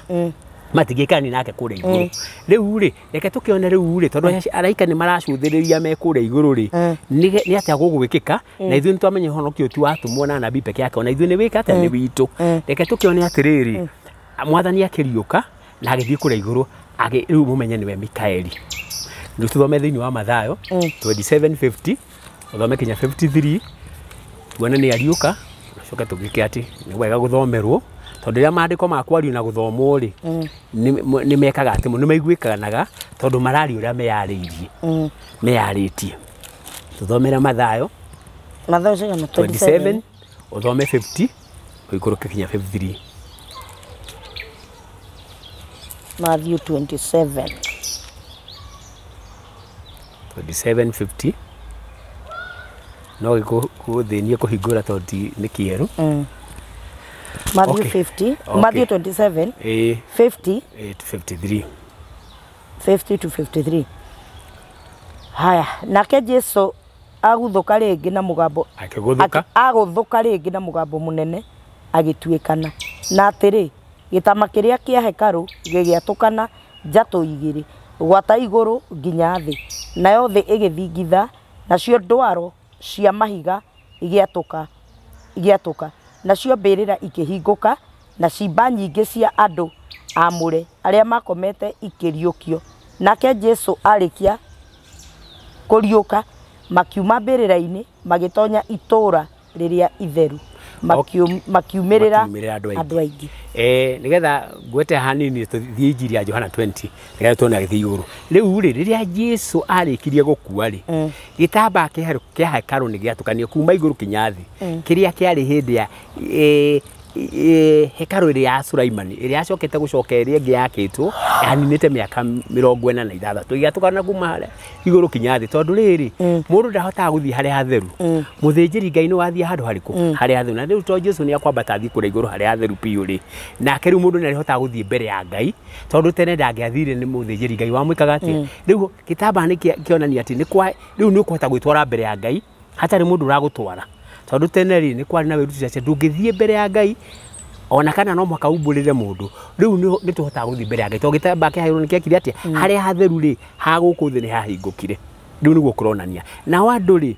matingĩikarania nake kũrĩa igũrũ. Rĩu rĩ reke tũkĩone rĩu rĩ tondũ araika nĩ maracũthĩrĩria me kũrĩa igũrũ rĩ nĩ atĩa gũgwĩkĩka na ithuĩ nĩ twamenya ũhonokio ti watũmwo na anabii peke yake ona ithuĩ nĩ wĩka atĩa nĩ witũ. Reke tũkĩone atĩrĩrĩ mwathani akĩriũka na agĩthiĩ kũrĩa igũrũ rĩu mũmenye nĩwe Mikaeli. Rĩu tũthome thĩinĩ wa Mathayo 27:50 ũthome kinya 53 tuone nĩ ariũka ũcoke tũgĩke atĩ nĩ wega gũthomerwo tondũ rĩrĩa maandĩko ma kwario na gũthomwo rĩ nĩ mekaga atĩ nĩ maiguĩkanaga tondũ mararia ũrĩa meyarĩirie meyarĩtie. Tũthomere Mathayo 27 ũthome 50 ũikũrũke kinya 53. Matthew 27 27:50 no gĩkũthĩnie kũhingũra tondũ nĩ kĩerũ. Matthew 50, Matthew 27, 50, 53, 50 to 53. Haya, nake Jesu agũthũka rĩngĩ na mũgambo agũthũka rĩngĩ na mũgambo mũnene agĩtuĩkana na atĩrĩ gĩtama kĩrĩa kĩa hekarũ gĩgĩatũkana njatũ igĩrĩ gwata igũrũ nginya thĩ nayo thĩ ĩgĩthingitha nacio ndwaro cia mahiga igĩatũka nacio mbĩrĩra ikĩhingũka na ciimba nyingĩ cia andũ amũre arĩa makomete ikĩriũkio. Nake Jesu arĩkia kũriũka makiuma mbĩrĩra-inĩ magĩtonya itũũra rĩrĩa itheru makiumĩrĩra andũ aingĩ. Nĩgetha ngwete hanini tũthiĩ Injiri ya Johana 20 nĩgetha tuone agĩthiĩ igũrũ. Rĩu rĩ rĩrĩa Jesu arĩkirie gũkua rĩ gĩtambaya kĩa hekarũ nĩ gĩatũkanire kuma igũrũ kinya thĩ kĩrĩa kĩarĩ hĩndĩ ya hekarũ ĩrĩa ya Sulaimani ĩrĩa yacokete gũcoka ĩrĩa ĩngĩ yakĩtwo yaninĩte mĩaka 46 ĩgĩatũkana kuma harĩa igũrũ kinya thĩ tondũ rĩrĩ mũndũ ndahotaga gũthiĩ harĩa hatheru mũthĩnjĩri Ngai nĩ wathiĩ handũ harĩkũ harĩa hatheru na rĩu to Jesu nĩ akwambata athiĩ kũrĩa igũrũ harĩa hatheru biũ rĩ nake rĩu mũndũ nĩ arĩhotaga gũthiĩ mbere ya Ngai tondũ tene ndangĩathire nĩ mũthĩnjĩri Ngai wamwĩkaga atĩa rĩu gĩtambaya nĩ kĩonania atĩ rĩu nĩ ũkũhota gwĩtwara mbere ya Ngai hatarĩ mũndũ ũragũtwara tondũ tene rĩ nĩ kwarĩ na wĩruti atĩ ndũngĩthiĩ mbere ya Ngai ona kana no mũhaka umbũrĩre mũndũ rĩu nĩ tũhotaga gũthiĩ mbere ya Ngai tondũ gĩtambaya kĩa hekarũ nĩ kĩekire atĩa harĩa hatheru rĩ ha gũkũ thĩ nĩ hahingũkire rĩu nĩguo kũronania nao andũ rĩ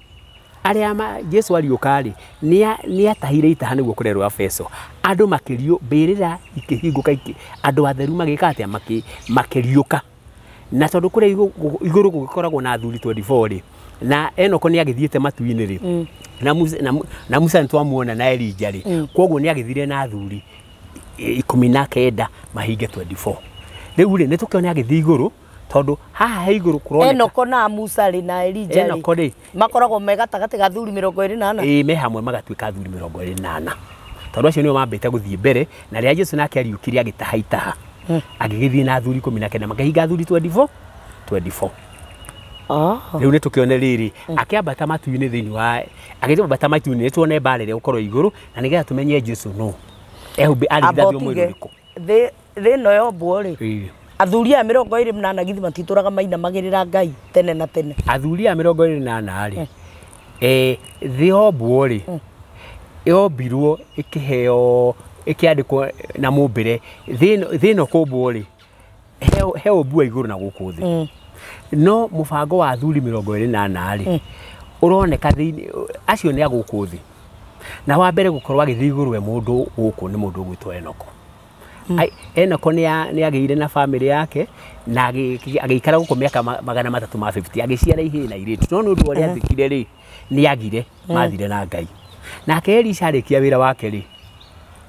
arĩa Jesu ariũka rĩ nĩ atahire itaha nĩguo kũrerwo Efeso andũ makĩrio mbĩrĩra ikĩhingũka andũ atheru magĩka atĩa makĩriũka na tondũ kũrĩa igũrũ gũgĩkoragwo na athuri 24 rĩ na Enoko nĩ agĩthiĩte matu-inĩ rĩ na Musa nĩtwamuona na Elija rĩ kwoguo nĩ agĩthire na athuri 19 mahinge 24 rĩu rĩ nĩtũkĩona agĩthiĩ igũrũ tondũ haha he igũrũ kũroneka Enoko na Musa rĩ na Elija Enoko rĩ makoragwo me gatagatĩ ga athuri 24 ĩĩ me hamwe magatuĩka athuri 24 tondũ acio nĩo mambĩte gũthiĩ mbere na rĩrĩa Jesu nake ariũkire agĩtaha itaha agĩgĩthiĩ na athuri 19 makĩhinga athuri 24 rĩu nĩtũkĩone rĩrĩ akĩambata matu-inĩ thĩinĩ wa agĩambata matu-inĩ nĩtuone mbara ĩrĩa gũkorwo igũrũ na nĩgetha tũmenye Jesu nũ ehumbi arĩithagio mwĩrĩ ũrĩkũ thĩ ĩno yombwo rĩ athuri aya 28 githĩ matitũraga mainamagĩrĩra Ngai tene na tene athuri aya 28 rĩ thĩ yombwo rĩ yombirwo ĩkĩheo ĩkĩandĩkwo na mũmbĩre thĩ ĩno kũmbwo rĩ he ũmbi wa igũrũ na gũkũ thĩ no mũbango wa athuri 24 rĩ ũroneka thĩinĩ acio nĩ a gũkũ thĩ na wa mbere gũkorwo agĩthiĩ igũrũ we mũndũ gũkũ nĩ mũndũ ũgwĩtwo Enoko Enoko nĩ agĩire na bamĩrĩ yake na agĩikara gũkũ mĩaka 350 agĩciara ihĩĩ na irĩtu no nĩ ũndũ wa ũrĩa athĩkire rĩ nĩ agire mathire na Ngai nake Elisha arĩkia wĩra wake rĩ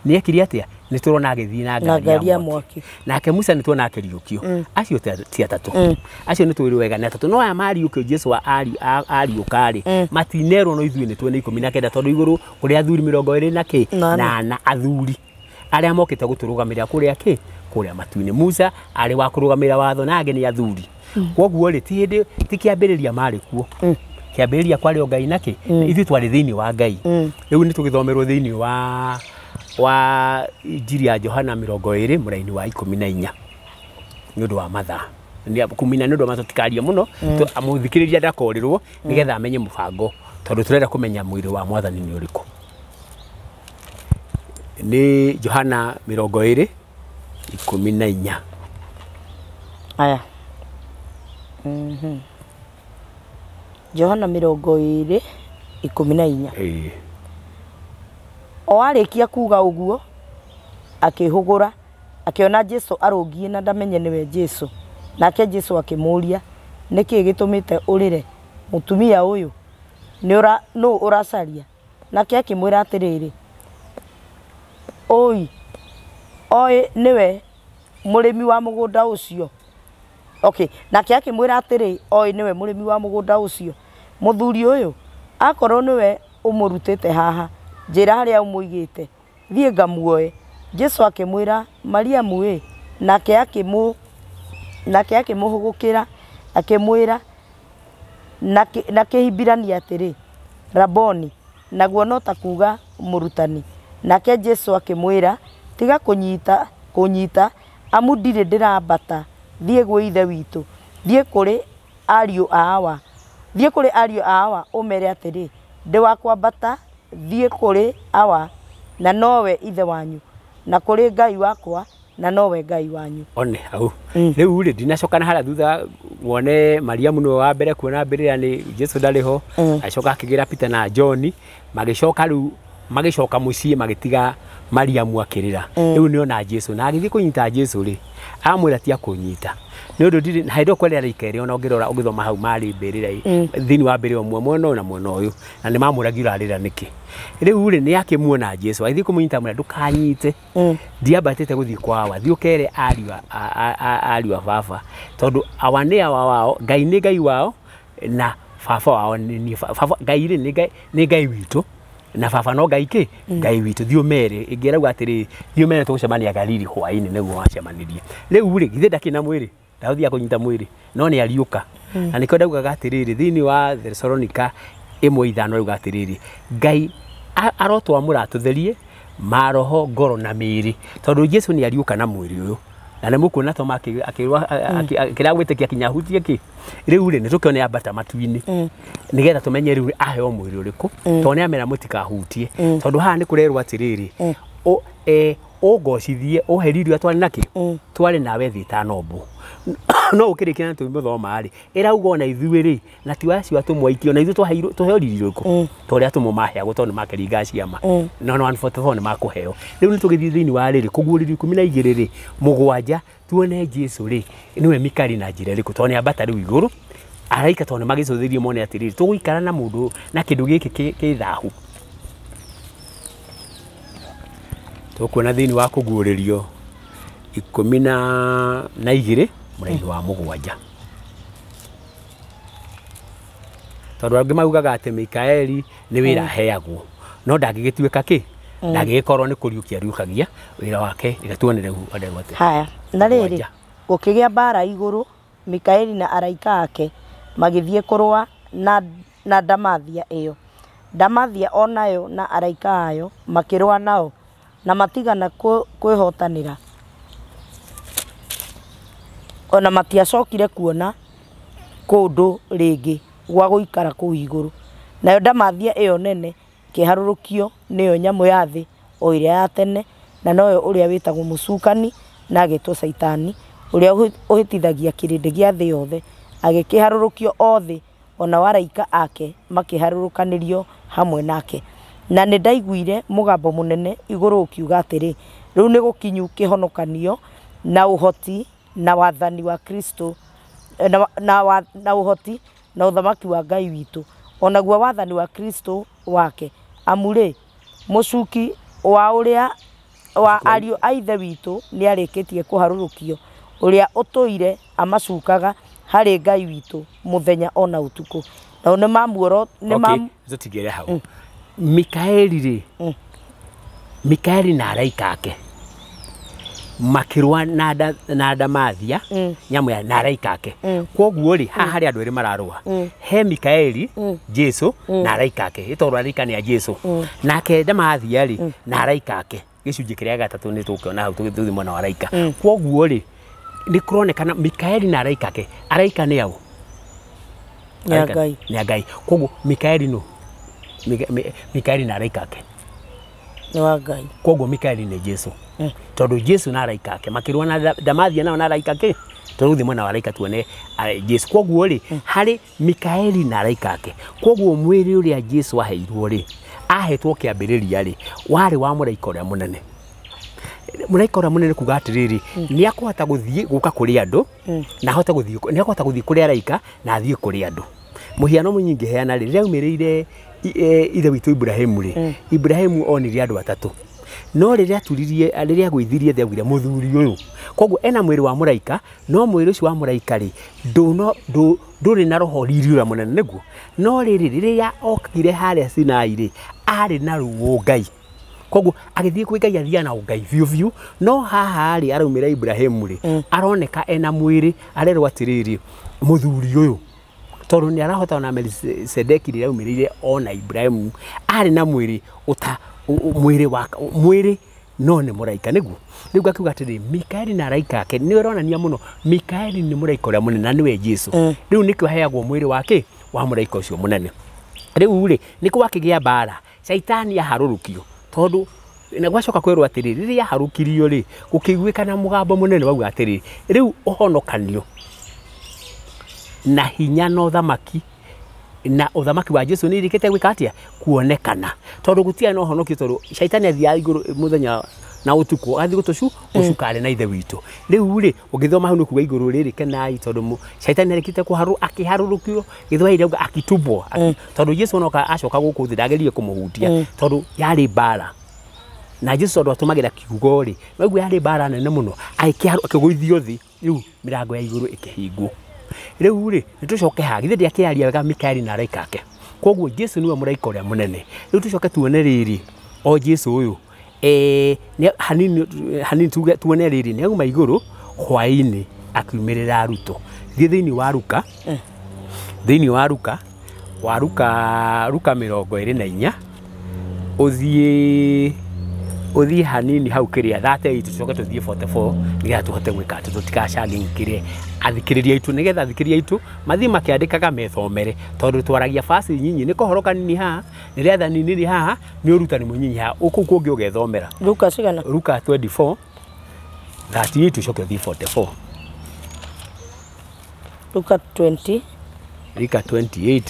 nĩ ekire atĩa nĩ tũrona agĩthiĩ na ngari ya mwaki nake Musa nĩ tuona akĩriũkio acio ti atatũ acio nĩ tũĩ wega nĩ atatũ no aya mariũkio Jesu ariũka rĩ matinerwo no ithuĩ nĩ tuone 19 tondũ igũrũ kũrĩ athuri 24 na kĩ na athuri arĩa mokĩte gũtũrũgamĩrĩra kũrĩa kĩ kũrĩa matu-inĩ Musa arĩ wa kũrũgamĩrĩra watho na angĩ nĩ athuri kwoguo rĩ ti hĩndĩ ti kĩambĩrĩria marĩ kuo kĩambĩrĩria kwarĩ o Ngai nakĩ ithuĩ twarĩ thĩinĩ wa Ngai rĩu nĩ tũgĩthomerwo thĩinĩ wa Injiri ya Johana 20 mũraini wa 14 nĩ ũndũ wa mathaa kumina nĩ ũndũ wa mathaa tũtikarie mũno mũthikĩrĩria ndakorĩrwo nĩgetha amenye mũbango tondũ tũrenda kũmenya mwĩrĩ wa mwathani nĩ ũrĩkũ nĩ Johana 20 14 aya Johana 20 14 o arĩkia kuga ũguo akĩhũgũra akĩona Jesu arũngiĩ na ndamenye nĩwe Jesu nake Jesu akĩmũũria nĩkĩ gĩtũmĩte ũrĩre mũtumia ũyũ nũ ũracaria nake akĩmwĩra atĩrĩrĩ oi oĩ nĩwe mũrĩmi wa mũgũnda ũcio okay nake akĩmwĩra atĩrĩ oi nĩwe mũrĩmi wa mũgũnda ũcio mũthuri ũyũ akorwo nĩwe ũmũrutĩte haha njĩra harĩa ũmũigĩte thiĩ ngamuoe Jesu akĩmwĩra Mariamu ĩ nake akĩmũhũgũkĩra akĩmwĩra na kĩhibirania atĩrĩ Raboni naguo no ta kuga mũrutani nake Jesu akĩmwĩra tiga kũnyita amu ndirĩ ndĩrambata thiĩ gwĩ ithe witũ thiĩ kũrĩ ariũ a awa ũmere atĩrĩ ndĩ wa kwambata thiĩ kũrĩ awa na nowe ithe wanyu na kũrĩ Ngai wakwa na nowe Ngai wanyu one hau rĩu rĩ ndinacoka na harĩa thutha wone Mariamu nĩwe wa mbere kuona mbĩrĩra nĩ Jesu ndarĩ ho acoka akĩgĩra Peter na John magĩcoka rĩu magĩcoka mũciĩ magĩtiga Mariamu akĩrĩra rĩu nĩona Jesu na agĩthiĩ kũnyita Jesu rĩ amwĩra ti akũnyita nĩ ũndũ ndirĩ na hĩndĩ ĩyo kwarĩ araika erĩ ona ũngĩrora ũgĩthoma hau marĩ mbĩrĩra thĩinĩ wa mbĩrĩra ũmwe mwena ũyũ na mwena ũyũ na nĩ mamũragia ũrarĩra nĩkĩ rĩu rĩ nĩ akĩmuona Jesu agĩthiĩ kũmũnyita amwĩra ndũkanyite ndiambatĩte gũthiĩ kwa awa thiĩ ũkere ariũ a baba tondũ awa nĩ awa wao Ngai nĩ Ngai wao na baba wao nĩ baba Ngai rĩ nĩ Ngai witũ Na baba no Ngai kĩ Ngai witũ thiĩ ũmere ĩngĩ ĩrauga atĩrĩ thiĩ ũmere tũgũcemania Galili hwaĩ-inĩ nĩguo wacemanirie. Rĩu rĩ githĩ ndakĩrĩ na mwĩrĩ ndagũthiaga kũnyita mwĩrĩ no nĩ ariũka. Na nĩkĩo ndaugaga atĩrĩrĩ thĩinĩ wa Thesalonika 1:5 rauga atĩrĩrĩ Ngai arotwamũra atũtherie maroho ngoro na mĩĩrĩ tondũ Jesu nĩ ariũka na mwĩrĩ ũyũ. Na nĩ mũkuona Toma akĩrĩa gwĩtĩkia kinya ahutie kĩ rĩu rĩ nĩ tũkĩone ambata matu-inĩ nĩgetha tũmenye rĩu aheo mwĩrĩ ũrĩkũ tondũ nĩ amera mũtikahutie tondũ haha nĩ kũrerwo atĩrĩrĩ ũngocithie ũhe riri ũrĩa twarĩ nakĩ twarĩ nawe thĩ ĩtanombwo no ũkĩrĩkia na tũmĩthoma rĩ ĩrauga ona ithuĩ rĩ na ti acio atũmwo aingĩ ona ithuĩ tũheo riri ũrĩkũ ta ũrĩa atũmwo maheagwo tondũ nĩ makĩringa ciama no 144 nĩ makũheo. Rĩu nĩ tũgĩthiĩ thĩinĩ wa rĩrĩ kũguũrĩrio 12 rĩ 7 tuone Jesu rĩ nĩwe Mikali na njĩra ĩrĩkũ tondũ nĩ ambata rĩu igũrũ araika tondũ nĩ magĩcũthĩrĩrie mone atĩrĩrĩ tũgũikara na mũndũ na kĩndũ gĩkĩ kĩ thahu. Tũkuona thĩinĩ wa kũguũrĩrio 12 mũraini wa 7 tondũ angĩ maugaga atĩ Mikaeli nĩ wĩra aheagwo no ndangĩgĩtuĩka kĩ ndangĩgĩkorwo nĩ kũriũkia ariũkagia wĩra wake reke tuone rĩu arerwo atĩa. Haya na rĩrĩ gũkĩgĩa mbara igũrũ Mikaeli na araika ake magĩthiĩ kũrũa na ndamathia ĩyo. Ndamathia onayo na araika ayo makĩrũa nao na matigana kwĩhotanĩra ona matiacokire kuona kũndũ rĩngĩ gwa gũikara kũu igũrũ. Nayo ndamathia ĩyo nene kĩharũrũkio nĩyo nyamũ ya thĩ o ĩrĩa ya tene na noyo ũrĩa wĩtagwo mũcukani na agĩtwo Caitani ũrĩa ũhĩtithagia kĩrĩndĩ gĩa thĩ yothe agĩkĩharũrũkio o thĩ ona araika ake makĩharũrũkanĩrio hamwe nake. Na nĩ ndaiguire mũgambo mũnene igũrũ ũkiuga atĩrĩ rĩu nĩ gũkinyu kĩhonokanio na ũhoti na wathani wa Kristo na ũhoti na ũthamaki wa Ngai witũ onaguo wathani wa Kristo wake amu rĩ mũcuki wa ũrĩa wa ariũ a ithe witũ nĩ arĩkĩtie kũharũrũkio ũrĩa ũtũire amacukaga harĩ Ngai witũ mũthenya ona ũtukũ. Nao nĩ mamuoro nĩ ma tũtigere hau. Mikaeli rĩ Mikaeli na araika ake makĩrũa na ndamathia nyamũ ya na araika ake. Kwoguo rĩ haha harĩ andũ erĩ mararũa he Mikaeli Jesu na araika ake ĩtondũ araika nĩ a Jesu nake ndamathia rĩ na araika ake gĩcunjĩ kĩrĩa gatatũ nĩ tũkĩona hau tũgĩthiĩ mwena wa araika. Kwoguo rĩ nĩ kũronekana Mikaeli na araika ake araika nĩ au nĩ a Ngai. Kwoguo Mikaeli no Mikaeli na araika ake nĩ wa Ngai. Kwoguo Mikaeli nĩ Jesu tondũ Jesu na araika ake makĩrũa na ndamathia nao na araika ake tũrũthi mwena wa araika tuone Jesu. Kwoguo rĩ harĩ Mikaeli na araika ake kwoguo mwĩrĩ ũrĩa Jesu aheirwo rĩ ahetwo kĩambĩrĩria rĩ warĩ wa mũraika ũrĩa mũnene. Mũraika ũrĩa mũnene kuga atĩrĩrĩ nĩ akũhota gũthiĩ gũka kũrĩ andũ na ahote gũthiĩ nĩ akũhota gũthiĩ kũrĩ araika na athiĩ kũrĩ andũ. Mũhiano mũnyingĩ heana rĩ rĩrĩa aumĩrĩire ithe witũ Ibrahimu rĩ Ibrahimu onire andũ atatũ no rĩrĩa aturirie rĩrĩa agũithirie thĩ augire mũthuri ũyũ. Kwoguo ena mwĩrĩ wa mũraika no mwĩrĩ ũcio wa mũraika rĩ ndũrĩ na roho riri ũrĩa mũnene nĩguo no rĩrĩ rĩrĩa okire harĩa Sinai rĩ arĩ na ruo Ngai. Kwoguo agĩthiĩ kwĩ Ngai athiaga na ũngai biũ biũ no haha rĩ araumĩra Ibrahimu rĩ aroneka ena mwĩrĩ arerwo atĩrĩrĩ mũthuri ũyũ tondũ nĩ arahota ona Melkisedeki rĩrĩa aumĩrĩire ona Ibrahimu arĩ na mwĩrĩ ũta mwĩrĩ wa mwĩrĩ no nĩ mũraika nĩguo. Rĩu ngakiuga atĩrĩ Mikaeli na araika ake nĩ ĩronania mũno Mikaeli nĩ mũraika ũrĩa mũnene na nĩwe Jesu. Rĩu nĩkĩo aheagwo mwĩrĩ wake wa mũraika ũcio mũnene. Rĩu rĩ nĩkũ wakĩgĩa mbara Caitani aharũrũkio tondũ na gwacoka kwĩrwo atĩrĩ rĩrĩa aharũkirio rĩ gũkĩiguĩkana mũgambo mũnene wauga atĩrĩ rĩu ũhonokanio na hinya na ũthamaki na ũthamaki wa Jesu nĩ irĩkĩte gwĩka atĩa kuonekana tondũ gũtiarĩ na ũhonokio tondũ Caitani athiaga igũrũ mũthenya na ũtukũ agathiĩ gũtũcu gũcuka arĩ na ithe witũ. Rĩu rĩ ũngĩthoma hau nĩ kuga igũrũ rĩrĩ kenai tondũ Caitani arĩkĩte akĩharũrũkio Gĩthwaĩri auga akitubwo tondũ Jesu onoka acoka gũkũ thĩ ndageririe kũmũhutia tondũ yarĩ mbara na Jesu tondũ atũmagĩra kiugo rĩ waigua yarĩ mbara nene mũno akĩgũithio thĩ rĩu mĩrango ya igũrũ ĩkĩhingwo. Rĩu rĩ nĩ tũcoke haha githĩ ndĩakĩaria wega Mikaeli na araika ake Koguo Jesu niwe mũraika ũrĩa mũnene. Rĩu tũcoke tuone rĩrĩ o Jesu ũyũ hanini hanini tuge tuone rĩrĩ nĩ auma igũrũ hwaĩ-inĩ akiumĩrĩra arutwo. Thiĩ thĩinĩ wa Luka, thĩinĩ wa Luka, wa Luka, Luka 24 ũthiĩ hanini hau kĩrĩa 38 tũcoke tũthiĩ 44 nĩgetha tũhote gwĩka atĩ tũtikacangĩkĩre athikĩrĩria aitũ, nĩgetha athikĩrĩria aitũ mathiĩ makĩandĩkaga methomere, tondũ twaragia basi nyinyi nĩ kohoro kanini haha, nĩ rĩathani nini haha, nĩ ũrutani mũnyinyi haha, kũu kũngĩ ũgethomera. Luka cigana? Luka 24 38 ũcoke ũthiĩ 44. Luka 20 Luka 28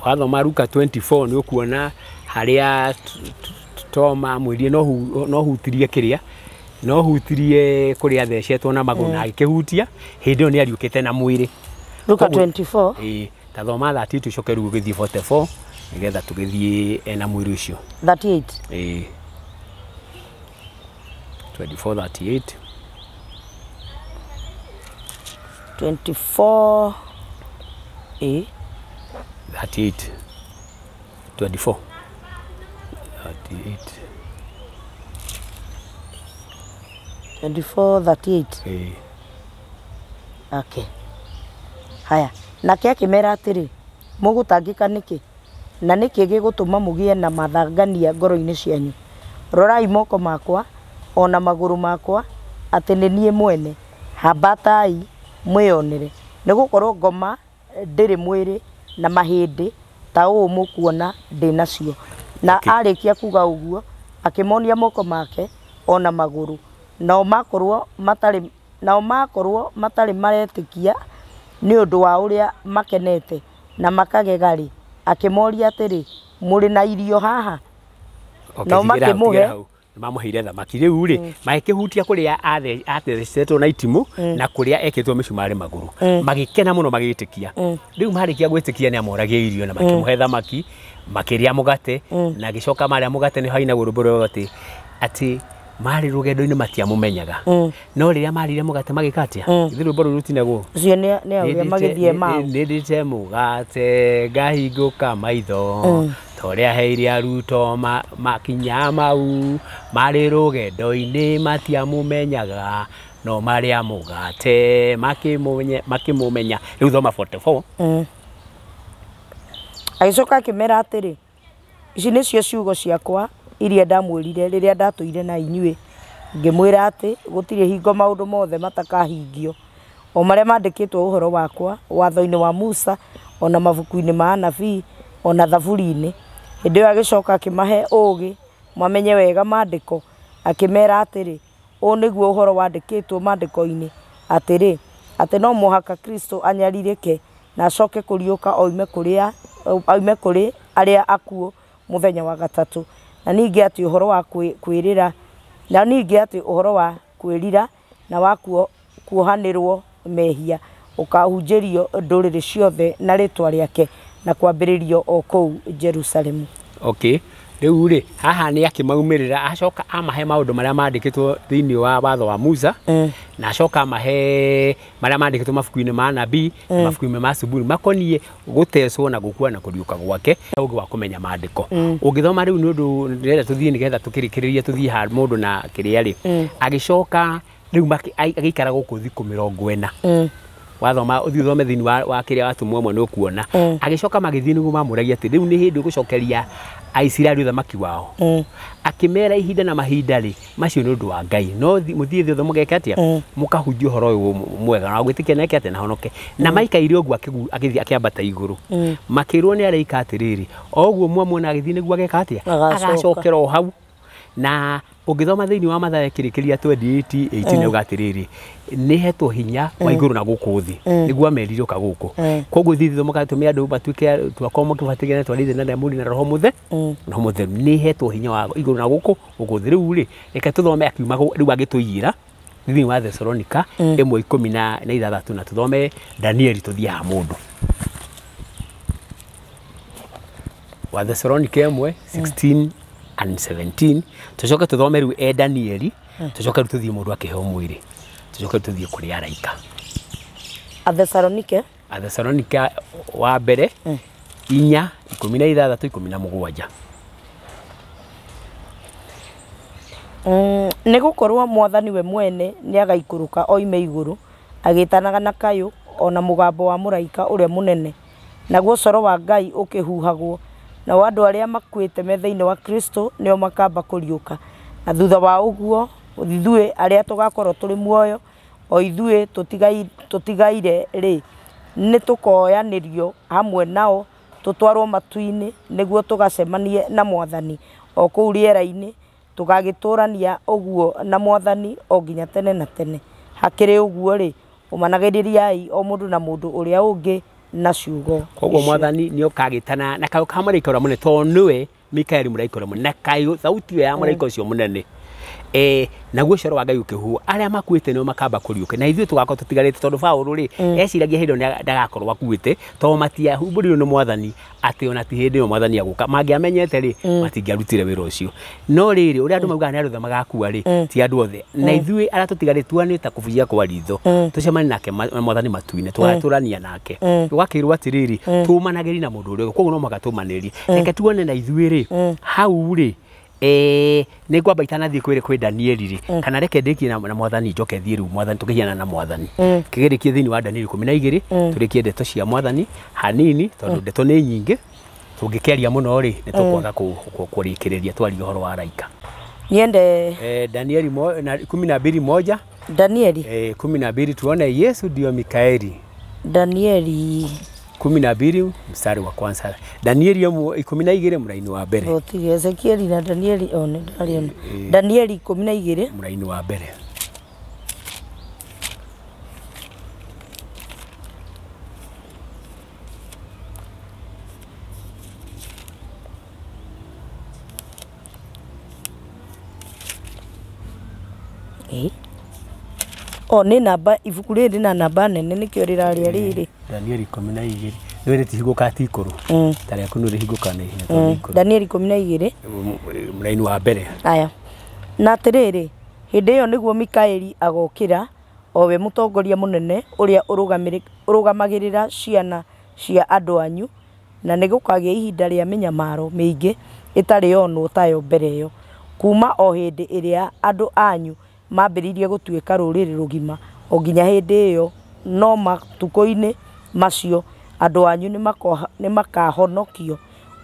wathoma Luka 24 nĩ ũkuona harĩa Toma amwĩrire no hutirie kĩrĩa, no hutirie kũrĩa athecetwo na magũrũ na agĩkĩhutia, hĩndĩ ĩyo nĩ ariũkĩte na mwĩrĩ. Luka 24 ĩĩ, ta thoma 38 ũcoke rĩu ũgĩthiĩ 44 nĩgetha tũgĩthiĩ ena mwĩrĩ ũcio. 38 ĩĩ, 24 38 24 ĩĩ 38 24 38 24 38. Ĩĩ. Okay. Haya, nake akĩmera atĩrĩ, mũgũtangĩka nĩkĩ? Na nĩkĩ gĩgũtũma mũgĩe na mathangania ngoro-inĩ cianyu? Rorai moko makwa ona magũrũ makwa, atĩ nĩ niĩ mwene. Hambatai mwĩyonere, nĩgũkorwo ngoma ndĩrĩ mwĩrĩ na mahĩndĩ ta ũũ mũkuona ndĩ nacio. Na Okay. arĩkia kuga ũguo akĩmonia moko make ona magũrũ. Nao makorwo matarĩ maretĩkia nĩ ũndũ wa ũrĩa makenete na makagega-rĩ, akĩmoria atĩrĩ, mũrĩ na irio haha? Nao makĩmũhe. Nĩmamũheire thamaki. Rĩu rĩ magĩkĩhutia kũrĩa athecetwo na itimũ na kũrĩa ekĩtwo mĩcumarĩ magũrũ, magĩkena mũno magĩtĩkia. Rĩu marĩkia gwĩtĩkia nĩ amoragia irio na makĩmũhe thamaki, makĩrĩa mũgate, na agĩcoka marĩa mũgate nĩ hainagwo rwĩmbo rwa atĩ marĩ rũgendo-inĩ matiamũmenyaga, no rĩrĩa marĩire mũgate magĩka atĩa? Githĩ rwĩmbo rũu rũtinagwo? Ũcio nĩ ũrĩa magĩthiĩ mao. Nĩndĩte mũgate ngahingũka maitho, ta ũrĩa heire arutwo makinya mau, marĩ rũgendo-inĩ matiamũmenyaga, no marĩa mũgate makĩmũmenya. Rĩu thoma 44. Agĩcoka akĩmera atĩrĩ, ici nĩcio ciugo ciakwa iria ndamwĩrire rĩrĩa ndatũire na inyuĩ, ngĩmwĩra atĩ gũtirĩ hingo maũndũ mothe matakahingio, o marĩa mandĩkĩtwo ũhoro wakwa watho-inĩ wa Musa, ona mabuku-inĩ ma anabii, ona thaburi-inĩ. Hĩndĩ ĩyo agĩcoka akĩmahe ũũgĩ mamenye wega maandĩko, akĩmera atĩrĩ, ũũ nĩguo ũhoro wandĩkĩtwo maandĩko-inĩ, atĩrĩ, atĩ no mũhaka Kristo anyarirĩke na acoke kũriũka oime kũrĩ arĩa akuũ mũthenya wa gatatũ, na ningĩ atĩ ũhoro wa kwĩrira, na ningĩ atĩ ũhoro wa kwĩrira na wa kuohanĩrwo mehia ũkahunjĩrio ndũrĩrĩ ciothe na rĩtwa rĩake, na kwambĩrĩrio o kũu Jerusalemu. Okay. Rĩu rĩ haha nĩ akĩmaumĩrĩra, acoka amahe maũndũ marĩa mandĩkĩtwo thĩinĩ wa watho wa Musa, na acoka amahe marĩa mandĩkĩtwo mabuku-inĩ ma nabii, mabuku-inĩ ma Zaburi, makoniĩ gũtecwo na gũkua na kũriũka gwake, ũgĩ wa kũmenya maandĩko. Ũngĩthoma rĩu nĩ ũndũ ndĩrenda tũthiĩ nĩgetha tũkĩrĩkĩrĩrie tũthiĩ ha mũndũ na kĩrĩa rĩ, agĩcoka rĩu agĩikara gũkũ thikũ 40. Wathoma ũthiĩ ũthome thĩinĩ wa kĩrĩa watumwo amwe nĩ ũkuona. Agĩcoka magĩthiĩ nĩguo mamũragia atĩ rĩu nĩ hĩndĩ ũgũcokeria Aisiraeli ũthamaki wao. Akĩmera ihinda na mahinda rĩ, macio nĩ ũndũ wa Ngai, no mũthiĩ thĩ othe mũgeke atĩa? Mũkahunjia ũhoro ũyũ mwega na gwĩtĩkia neke atĩa na honoke. Na maikaire ũguo agĩthiĩ akĩambata igũrũ, makĩrwo nĩ araika atĩrĩrĩ, o ũguo mwamuona agĩthiĩ nĩguo ageka atĩa? Agacokera o hau. Na ũngĩthoma thĩinĩ wa Mathayo kĩrĩkĩria 28:18 nĩ uga atĩrĩrĩ, nĩ hetwo hinya wa igũrũ na gũkũ thĩ, nĩguo amerire ũka gũkũ. Koguo thiĩ thĩ mũgatũme andũ matuĩke twakorwo mũkĩbatithania twarĩ thĩ na Mũriũ na Roho Mũtheru, Roho Mũtheru. Nĩ hetwo hinya wa igũrũ na gũkũ thĩ. Rĩu rĩ, reke tũthome akiuma rĩu agĩtũiyĩra thĩinĩ wa Thesalonika 1:16 na tũthome Danieli tũthiĩ ha mũndũ. Wa Thesalonika 1:16 and 17 tucoke tuthome rĩu e Danieli, tucoke rĩu tũthiĩ mũndũ akĩheo mwĩrĩ, tucoke rĩu tũthiĩ kũrĩ araika. Athesalonike Athesalonika wa mbere 4 16 17. Nĩ gũkorwo mwathani we mwene nĩ agaikũrũka oime igũrũ agĩtanaga na kayũ ona mũgambo wa mũraika ũrĩa mũnene, naguo coro wa Ngai ũkĩhuhagwo, nao andũ arĩa makuĩte me thĩinĩ wa Kristo nĩo makamba kũriũka. Na thutha wa ũguo ithuĩ arĩa tũgakorwo tũrĩ muoyo, o ithuĩ tũtigaire rĩ, nĩ tũkoyanĩrio hamwe nao tũtwarwo matu-inĩ nĩguo tũgacemanie na mwathani o kũu rĩera-inĩ, tũgagĩtũrania ũguo na mwathani o nginya tene na tene. Hakĩrĩ ũguo rĩ, ũmanagĩrĩriai o mũndũ na mũndũ ũrĩa ũngĩ na ciugo. Koguo mwathani nĩ okagĩtana na kayũ ka mũraika ũrĩa mũnene, tondũ nĩwe Mikaeli mũraika ũrĩa mũnene, na kayũ thauti ĩyo ya mũraika ũcio mũnene naguo coro wa Ngai ũkĩhuhwo, arĩa makuĩte nĩo makamba kũriũka, na ithuĩ tũgakorwo tũtigarĩte, tondũ Paũlũ rĩ eciragia hĩndĩ ĩyo ndagakorwo akuĩte, tondũ matiahumbũrirwo nĩ mwathani atĩ ona ti hĩndĩ ĩyo mwathani agũka. Mangĩamenyete rĩ, matingĩarutire wĩra ũcio. No rĩrĩ, ũrĩa andũ maugaga nĩ andũ othe magakua rĩ, ti andũ othe. Na ithuĩ arĩa tũtigarĩte tuanĩte ta kũbujia kwa ritho, tũcemanie nake mwathani matu-inĩ, tũgatũrania nake. Tũgakĩrwo atĩrĩrĩ, tũmanagĩrie na mũndũ ũrĩa ũngĩ, koguo no mũhaka tũmanĩrie. Reke tuone na ithuĩ rĩ, hau rĩ, nĩ ngwamba itanathiĩ kwĩ Danieli rĩ, kana reke ndĩkie na mwathani njoke thiĩ rĩu mwathani tũkĩhiana na mwathani. Kĩgĩrĩkie thĩinĩ wa Danieli 12, tũrĩkie ndeto cia mwathani hanini, tondũ ndeto nĩ nyingĩ, tũngĩkĩaria mũno rĩ, nĩ tũkwaga kũrĩkĩrĩria twarie ũhoro wa araika. Niende Danieli 12:1. Danieli 12 tuone Yesu ndio Mikaeli. Danieli 12 mstari wa kwanza. Danieli 12 mraini wa mbere. Otige Ezekieli na Danieli one ndariona. Danieli 12 mraini wa mbere. O nĩ namba ibuku rĩrĩ na namba nene nĩkĩo rĩraria rĩrĩ. Danieli 12 nĩ rĩtihingũka ti ikũrũ. Ta rĩaku nĩ rĩhingũka na ihenya tondũ ikũrũ. Danieli 12 mraini wa mbere. Aya. Na atĩrĩrĩ, hĩndĩ ĩyo nĩguo Mikaeli agokĩra, o we mũtongoria mũnene ũrĩa ũrũgamagĩrĩra ciana cia andũ anyu, na nĩ gũkagĩa ihinda rĩa mĩnyamaro mĩingĩ ĩtarĩ yonwo tayo mbere ĩyo, kuma o hĩndĩ ĩrĩa andũ anyu mambĩrĩirie gũtuĩka rũrĩrĩ rũgima o nginya hĩndĩ ĩyo. No matukũ-inĩ macio andũ anyu nĩ makahonokio,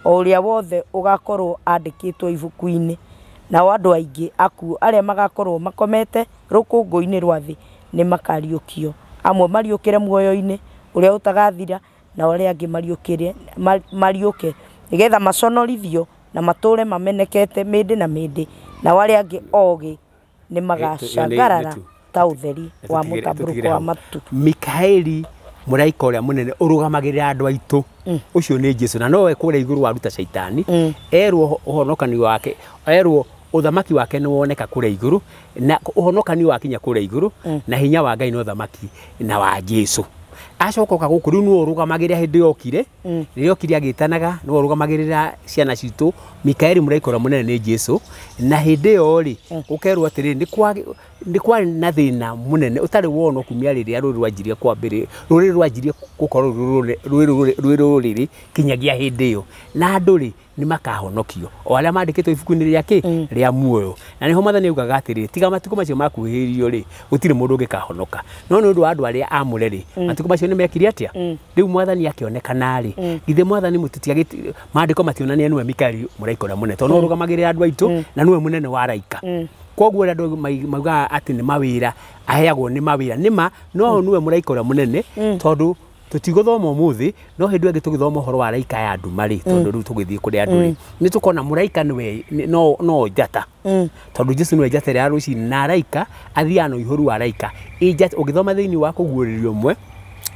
o ũrĩa wothe ũgakorwo andĩkĩtwo ibuku-inĩ. Nao andũ aingĩ akuũ arĩa magakorwo makomete rũkũngũ-inĩ rwa thĩ nĩ makariũkio, amwe mariũkĩre muoyo-inĩ ũrĩa ũtagathira, nao arĩa angĩ mariũke nĩgetha maconorithio na matũre mamenekete mĩndĩ na mĩndĩ, nao arĩa angĩ ogĩ nĩ magacangarara ta ũtheri wa mũtambũrũko wa matu. Mikaeli mũraika ũrĩa mũnene ũrũgamagĩrĩra andũ aitũ, ũcio nĩ Jesu, na nowe kũrĩa igũrũ waruta caitani. Erwo ũhonokani wake, erwo ũthamaki wake nĩ woneka kũrĩa igũrũ, na ũhonokani wakinya kũrĩa igũrũ, na hinya wa Ngai na ũthamaki na wa Jesu. Acoka oka gũkũ rĩu nĩwe ũrũgamagĩrĩra hĩndĩ yokire, rĩrĩa okire agĩtanaga, nĩwe ũrũgamagĩrĩra ciana citũ. Mikaeli mũraika ũrĩa mũnene nĩ Jesu, na hĩndĩ ĩyo rĩ, ũkerwo atĩrĩrĩ, nĩ kwarĩ na thĩna mũnene ũtarĩ wonwo kumia rĩrĩa rũrĩrĩ rwanjirie kwambĩrĩria, rũrĩrĩ rwanjirie gũkorwo rwĩ rũrĩrĩ kinyagia hĩndĩ ĩyo, na andũ rĩ nĩ makahonokio o arĩa mandĩkĩtwo ibuku-inĩ rĩa kĩ rĩa muoyo. Na nĩho mwathani augaga atĩrĩrĩ, tiga matukũ macio makuhĩrĩirio rĩ, gũtirĩ mũndũ ũngĩkahonoka. No nĩ ũndũ wa andũ arĩa amũre rĩ, matukũ macio nĩ mekire atĩa? Rĩu mwathani akĩonekana rĩ, githĩ mwathani mũtitiagĩti maandĩko mationania nĩwe Mikaeli mũraika ũrĩa mũnene, tondũ nĩwe ũrũgamagĩrĩra andũ aitũ na nĩwe mũnene wa araika. Koguo ũrĩa andũ maugaga atĩ nĩ mawĩra aheagwo nĩ mawĩra, nĩ ma, no nĩwe mũraika ũrĩa mũnene, tondũ tũtigũthoma ũmũthĩ, no hĩndĩ ĩngĩ tũgĩthoma ũhoro wa araika ya nduma rĩ, tondũ rĩu tũgĩthiĩ kũrĩ andũ rĩ, nĩ tũkona mũraika nĩwe no njata, tondũ Jesu nĩwe njata ĩrĩa ya rũcinĩ, na araika athiaga na ũihũru wa araika. Ũgĩthoma thĩinĩ wa kũguũrĩrio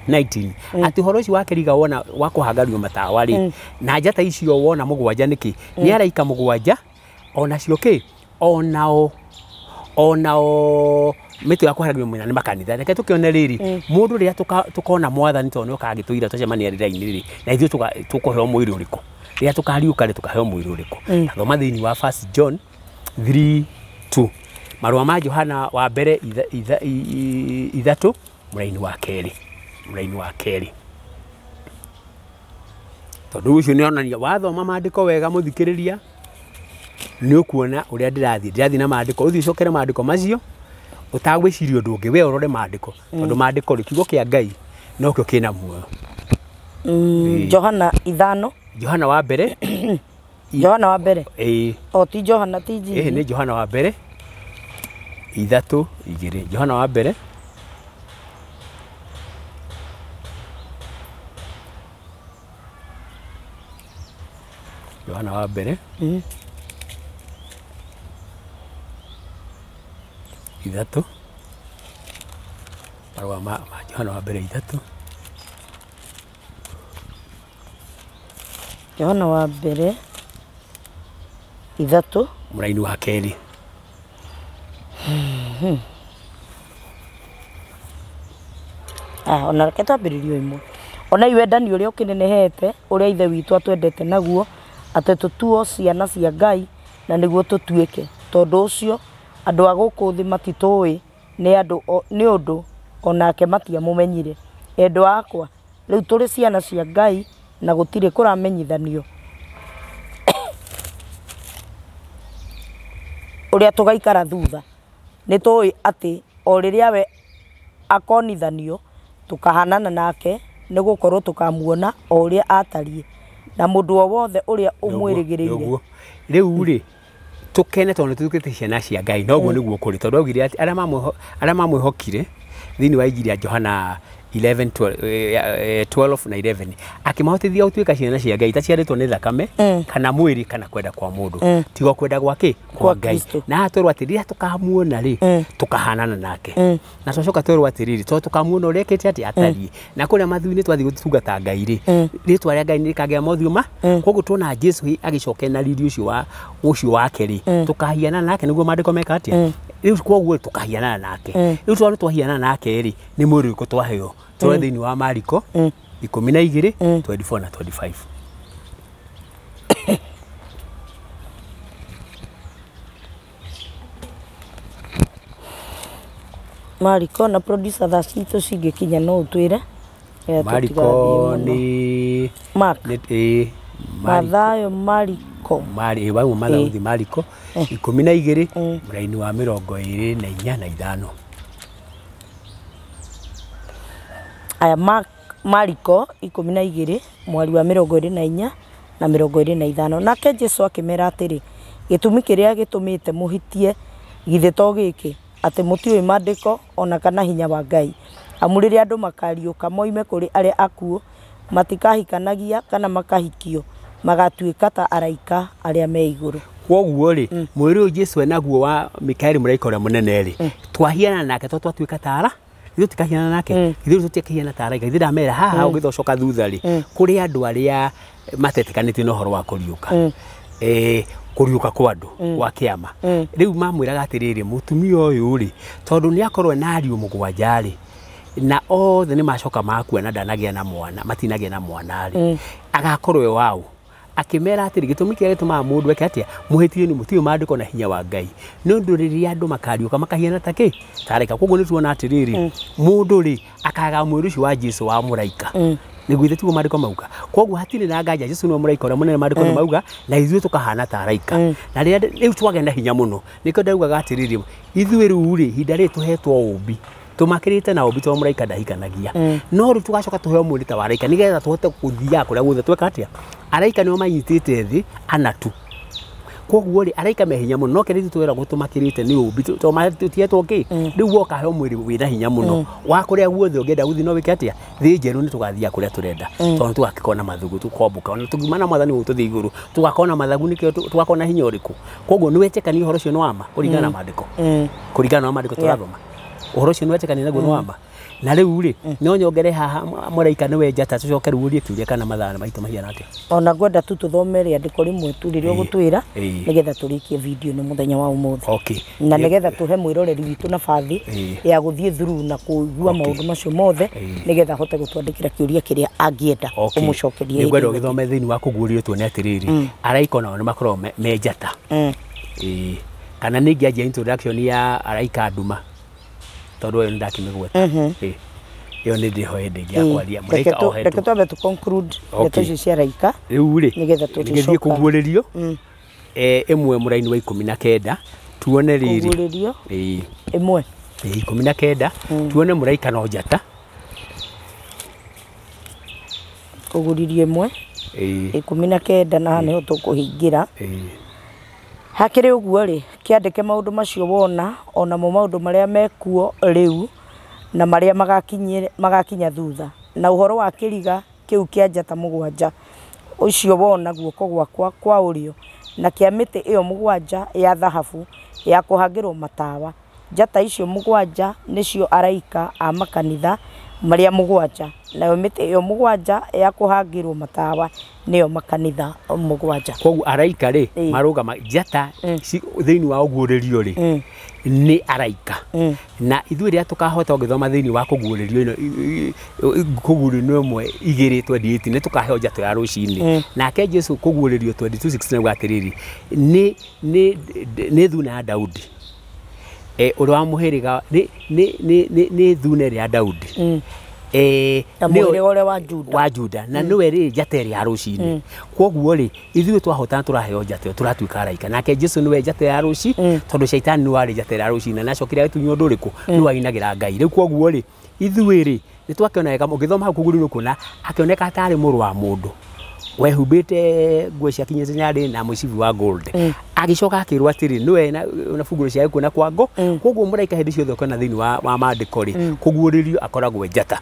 1:19 atĩ ũhoro ũcio wa kĩriga wona wa kũhangario matawa rĩ, na njata icio wona mũgwanja nĩkĩ? Nĩ araika mũgwanja, onacio kĩ? Onao mĩtĩ ya kũharagio mwena nĩ makanitha. Reke tũkĩone rĩrĩ, mũndũ rĩrĩa tũkona mwathani tondũ nĩ okaga agĩtũira tũcemania rĩera-inĩ rĩ, na ithuĩ tũkũheo mwĩrĩ ũrĩkũ? Rĩrĩa tũkariũka rĩ, tũkaheo mwĩrĩ ũrĩkũ? Thoma thĩinĩ wa 1 John 3:2, marũa ma Johana wa mbere 3 mũraini wa kerĩ. Mũraini wa kerĩ. Tondũ ũcio nĩ onania wathoma maandĩko wega mũthikĩrĩria nĩ ũkuona ũrĩa ndĩrathiĩ na maandĩko, ũthiĩ ũcokere maandĩko macio ũtagwĩciria ũndũ ũngĩ, we ũrore maandĩko tondũ maandĩko rĩ kiugo kĩa Ngai nokĩo kĩna muoyo. Johana 5. Johana wa mbere. Johana wa mbere. Ĩĩ. O ti Johana ti Injiri. Ĩĩ nĩ Johana wa mbere 3:2. Johana wa mbere Johana wa mbere 3 marũa ma Johana wa mbere 3. Johana wa mbere 3 mũraini wa kerĩ. Ona reke twambĩrĩrie ĩmwe. Ona iwendani ũrĩa ũkĩnenehete ũrĩa Ithe witũ atwendete naguo atĩ tũtuo ciana cia Ngai na nĩguo tũtuĩke. Tondũ ũcio andũ a gũkũ thĩ matitũĩ nĩ ũndũ onake matiamũmenyire. Endwa akwa, rĩu tũrĩ ciana cia Ngai na gũtirĩ kũramenyithanio ũrĩa tũgaikara thutha. Nĩ tũĩ atĩ o rĩrĩa we akonithanio tũkahanana nake nĩ gũkorwo tũkamuona o ũrĩa atariĩ, na mũndũ o wothe ũrĩa ũmwĩrĩgĩrĩire. Rĩu rĩ tũkene tondũ nĩtũtuĩkĩte ciana cia Ngai, noguo nĩguo kũrĩ tondũ augire atĩ arĩa mamwĩhokire thĩinĩ wa Injiri ya Johana 11 12 na 11 akĩmahotithia gũtuĩka ciana cia Ngai itaciarĩtwo nĩ thakame kana mwĩrĩ kana kwenda kwa mũndũ, tiga kwenda gwake kwa Ngai. Na twerwo atĩ rĩrĩa tũkamuona rĩ tũkahanana nake, na twacoka twerwo atĩrĩrĩ tondũ tũkamuona ũrĩa ekĩte atĩ atariĩ, na kũrĩa mathuinĩ twathiĩ gũtungata Ngai rĩ rĩtwa rĩa Ngai nĩrĩkagĩa mothiũ ma. Koguo tuona Jesu agĩcoke na riri ũcio wake rĩ tũkahianana nake, nĩguo maandĩko meka atĩa. Rĩu koguo tũkahianana nake, rĩu tondũ twahianana nake rĩ nĩ mwĩrĩ ũrĩkũ twaheo? Tũrĩ thĩinĩ wa Mariko 12 24 na 25. Mariko na producer thaa citũ cingĩkinya no ũtwĩre. Mariko nĩ Mathayo Mariko Mathayo Mariko 12 mũraini wa 24 na 5. Aya Mariko 12 mwari wa 24 na 25. Nake Jesu akĩmera atĩrĩ, gĩtũmi kĩrĩa gĩtũmĩte mũhitie githĩ to gĩkĩ atĩ mũtiũĩ maandĩko ona kana hinya wa Ngai. Amu rĩrĩa andũ makariũka moime kũrĩ arĩa akuũ matikahikanagia kana makahikio, magatuĩka ta araika arĩa me igũrũ. Kwoguo rĩ mwĩrĩ ũyũ Jesu enaguo wa Mikaeli mũraika ũrĩa mũnene rĩ twahiana nake to twatuĩka ta ara ithuĩ tũtikahiana nake, ithuĩ tũtikahiana ta araika. Ithuĩ ndamera haha ũgĩthocoka thutha rĩ kũrĩ andũ arĩa matetĩkanĩtie na ũhoro wa kũriũka, kũriũka kwa andũ gwa kĩama. Rĩu mamwĩraga atĩrĩrĩ, mũtumia ũyũ rĩ tondũ nĩ akorwo na ariũ 7 rĩ na othe nĩ macoka makua na ndanagĩa na mwana, matinagĩa na mwana rĩ agakorwo we waũ? Akĩmera atĩrĩ, gĩtũmi kĩrĩa gĩtũmaga mũndũ eke atĩa mũhĩtie nĩ mũtiũĩ maandĩko na hinya wa Ngai, nĩ ũndũ rĩrĩa andũ makariũka makahiana ta kĩ ta araika. Koguo nĩ tuona atĩrĩrĩ mũndũ rĩ akaga mwĩrĩ ũcio wa Jesu wa mũraika, nĩguo ithe tiguo maandĩko mauga. Koguo hatirĩ na nganja Jesu nĩwe mũraika ũrĩa mũnene, maandĩko nĩ mauga, na ithuĩ tũkahana ta araika. Na rĩrĩa rĩu twagĩa na hinya mũno, nĩkĩo ndaugaga atĩrĩrĩ ithuĩ rĩu rĩ ihinda rĩrĩ tũhetwo ũũmbi tũmakĩrĩte na ũmbi tondũ mũraika ndahikanagia, no rĩu tũgacoka tũheo mwĩrĩ ta wa araika nĩgetha tũhote gũthiaga kũrĩa guothe tweka atĩa. Araika nĩo manyitĩte thĩ ana tu. Koguo rĩ araika me hinya mũno, no kĩrĩa ithuĩ twĩragwo tũmakĩrĩte nĩ ũmbi tondũ tũtietwo kĩ. Rĩu woka heo mwĩrĩ wĩna hinya mũno wa kũrĩa guothe ũngĩenda gũthiĩ no wĩke atĩa, thĩ njerũ nĩ tũgathiaga kũrĩa tũrenda tondũ tũgakĩkorwo na mathugu tũkombũka, ona tũngiuma na mwathani tũthiĩ igũrũ tũgakorwo na mathagu, nĩkĩo tũgakorwo na hinya ũrĩkũ. Koguo nĩ wetĩkania ũhoro ũcio nĩ wa ma kũringana na maandĩko, kũringana na maandĩko tũrathoma ũhoro ũcio nĩ wetĩkania naguo nĩ wa ma. Na rĩu rĩ no nyongere haha mũraika nĩwe njata, tũcoke rĩu ũrie kĩũria kana mathaa maitũ mahiana atĩa. Ona ngwenda tu tũthome rĩandĩko rĩmwe tu rĩrĩa ũgũtwĩra nĩgetha tũrĩkie video nĩ mũthenya wa ũmũthĩ, na nĩgetha tũhe mwĩroreri witũ nabathi ya gũthiĩ through na kũigua maũndũ macio mothe nĩgetha ahote gũtwandĩkĩra kĩũria kĩrĩa angĩenda ũmũcokerie. Nĩngwenda ũgĩthome thĩinĩ wa kũguũrio tuone atĩrĩrĩ araika onao nĩ makoragwo me njata, kana nĩ ingĩanjia introduction ya araika nduma tondũ ĩyo nĩ ndakĩmĩgweta. Ĩyo nĩ ndĩho hĩndĩ ĩngĩ ya kwaria mũraika ohetwo. Reke twambe tu conclude ndeto icio cia araika. Rĩu rĩ, nĩgetha tũgĩthiĩ kũguũrĩrio ĩmwe mũraini wa 19 tuone rĩrĩ. Kũguũrĩrio ĩmwe 19 tuone mũraika no njata. Kũguũrĩrio ĩmwe 19 na nĩho tũkũhingĩra. Hakĩrĩ ũguo rĩ, kĩandĩke maũndũ macio wona, onamo maũndũ marĩa mekuo rĩu na marĩa magakinya thutha, na ũhoro wa kĩriga kĩu kĩa njata mũgwanja ũcio wona guoko gwakwa kwa ũrĩo, na kĩa mĩtĩ ĩyo mũgwanja ya thahabu ya kũhangĩrwo matawa. Njata icio mũgwanja nĩcio araika a makanitha marĩa mũgwanja, nayo mĩtĩ ĩyo mũgwanja ya kũhangĩrwo matawa nĩyo makanitha mũgwanja. Koguo araika rĩ marũgama njata thĩinĩ wa ũguũrĩrio rĩ nĩ araika, na ithuĩ rĩrĩa tũkahota gũgĩthoma thĩinĩ wa kũguũrĩrio ĩno kũguũrĩrio ĩmwe 2 28 nĩ tũkaheo njata ya rũcinĩ. Nake Jesu kũguũrĩrio 22:16 auga atĩrĩrĩ, nĩ thuna ya Daudi, ũrĩa wa mũhĩrĩga nĩ thuna ya Daudi, na mũhĩrĩga ũrĩa wa Juda, wa Juda, na nĩwe rĩ njata ĩrĩa ya rũcinĩ. Koguo rĩ ithuĩ twahota tũraheo njata ĩyo tũratuĩka araika, nake Jesu nĩwe njata ya rũci, tondũ caitani nĩwe warĩ njata ya rũcinĩ na acokire agĩtunywo ũndũ ũrĩkũ, nĩwe ainagĩra Ngai. Rĩu koguo rĩ ithuĩ rĩ nĩ twakĩona wega, ũgĩthoma hau kũguũrĩrio kuona akĩoneka tarĩ mũrũ wa mũndũ wehumbĩte nguo cia kinyĩte nyarĩ na mũcibi wa gold, agĩcoka akĩrwo atĩrĩ nĩwe na bunguro cia gĩkuũ na kwango. Koguo mũraika hĩndĩ ciothe ũkona thĩinĩ wa maandĩko rĩ kũguũrĩrio akoragwo njata.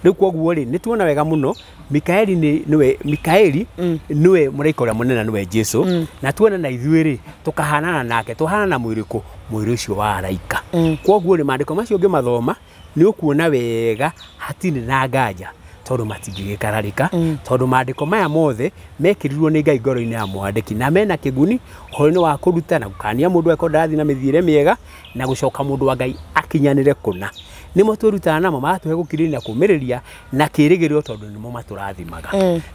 Rĩu koguo rĩ nĩ tuona wega mũno Mikaeli nĩwe Mikaeli nĩwe mũraika ũrĩa mũnene, nĩwe Jesu, na tuona na ithuĩ rĩ tũkahanana nake, tũhanana na mwĩrĩ kũ mwĩrĩ ũcio wa araika. Koguo rĩ maandĩko macio ũngĩmathoma nĩ ũkuona wega hatirĩ na nganja, tondũ matingĩgĩkararĩka, tondũ maandĩko maya mothe mekĩrirwo nĩ Ngai ngoro-inĩ ya mwandĩki, na mena kĩguni ũhoro-inĩ wa kũruta na gũkania mũndũ angĩkorwo ndarathiĩ na mĩthiĩre mĩega, na gũcoka mũndũ wa Ngai akinyanĩre kũna. Nĩmo twĩrutaga namo magatũhe gũkirĩrĩria na kũũmĩrĩria na kĩĩrĩgĩrĩro, tondũ nĩmo matũrathimaga.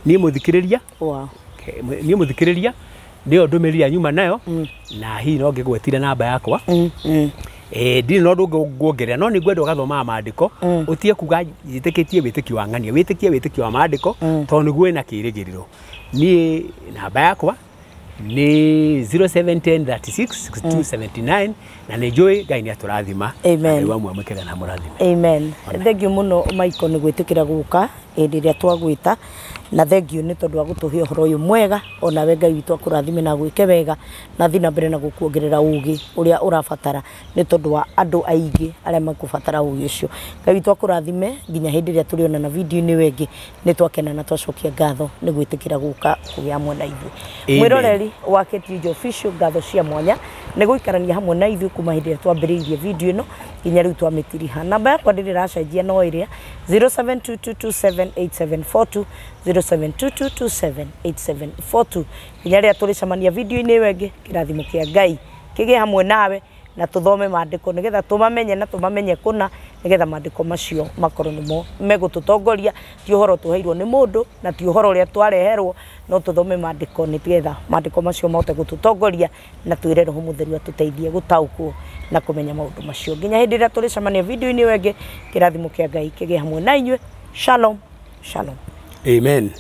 Niĩ mũthikĩrĩria, niĩ mũthikĩrĩria nĩyo ndũmĩrĩri ya nyuma nayo, na hihi no ngĩgwetire namba yakwa. Ndirĩ na ũndũ ũngĩ nguongerera, no nĩ ngwenda ũgathomaga maandĩko, ũtige kuga njĩtĩkĩtie wĩtĩkio wa ng'ania, wĩtĩkie wĩtĩkio wa maandĩko, tondũ nĩguo wĩna kĩĩrĩgĩrĩro. Niĩ namba yakwa nĩ 0710 36 62 79, na nĩ njũĩ Ngai nĩ atũrathima. Amen. Ngai wa mwamũkĩra na mũrathime. Amen. Thank you mũno Michael nĩ gwĩtĩkĩra gũka hĩndĩ ĩrĩa twagwĩta, na thank you nĩ tondũ wa gũtũhe ũhoro ũyũ mwega. Onawe Ngai witũ akũrathime na gwĩke wega, na thiĩ na mbere na gũkuongerera ũgĩ ũrĩa ũrabatara, nĩ tondũ wa andũ aingĩ arĩa mekũbatara ũgĩ ũcio. Ngai witũ akũrathime nginya hĩndĩ ĩrĩa tũrĩonana video-inĩ ĩyo ĩngĩ. Nĩ twakena na twacokia ngatho nĩ gwĩtĩkĩra gũka kũgĩa hamwe na ithuĩ. Mwĩroreri wa KTG Official, ngatho cia mwanya nĩ gũikarania hamwe na ithuĩ kuma hĩndĩ ĩrĩa twambĩrĩirie video ĩno nginya rĩu twamĩtiriha. Namba yakwa ndĩrĩ ĩracenjia no ĩrĩa 0722278742, 0722278742. Nginya rĩrĩa tũrĩcemania video-inĩ ĩyo ĩngĩ, kĩrathimo kĩa Ngai kĩgĩe hamwe nawe, na tũthome maandĩko nĩgetha tũmamenye na tũmamenye kũna, nĩgetha maandĩko macio makorwo nĩmo megũtũtongoria, ti ũhoro tũheirwo nĩ mũndũ na ti ũhoro ũrĩa twareherwo, no tũthome maandĩko nĩgetha maandĩko macio mahote gũtũtongoria na twĩre Roho Mũtheru atũteithie gũtaũkwo na kũmenya maũndũ macio. Nginya hĩndĩ ĩrĩa tũrĩcemania video-inĩ ĩyo ĩngĩ, kĩrathimo kĩa Ngai kĩgĩe hamwe na inyuĩ. Shalom, shalom. Amen.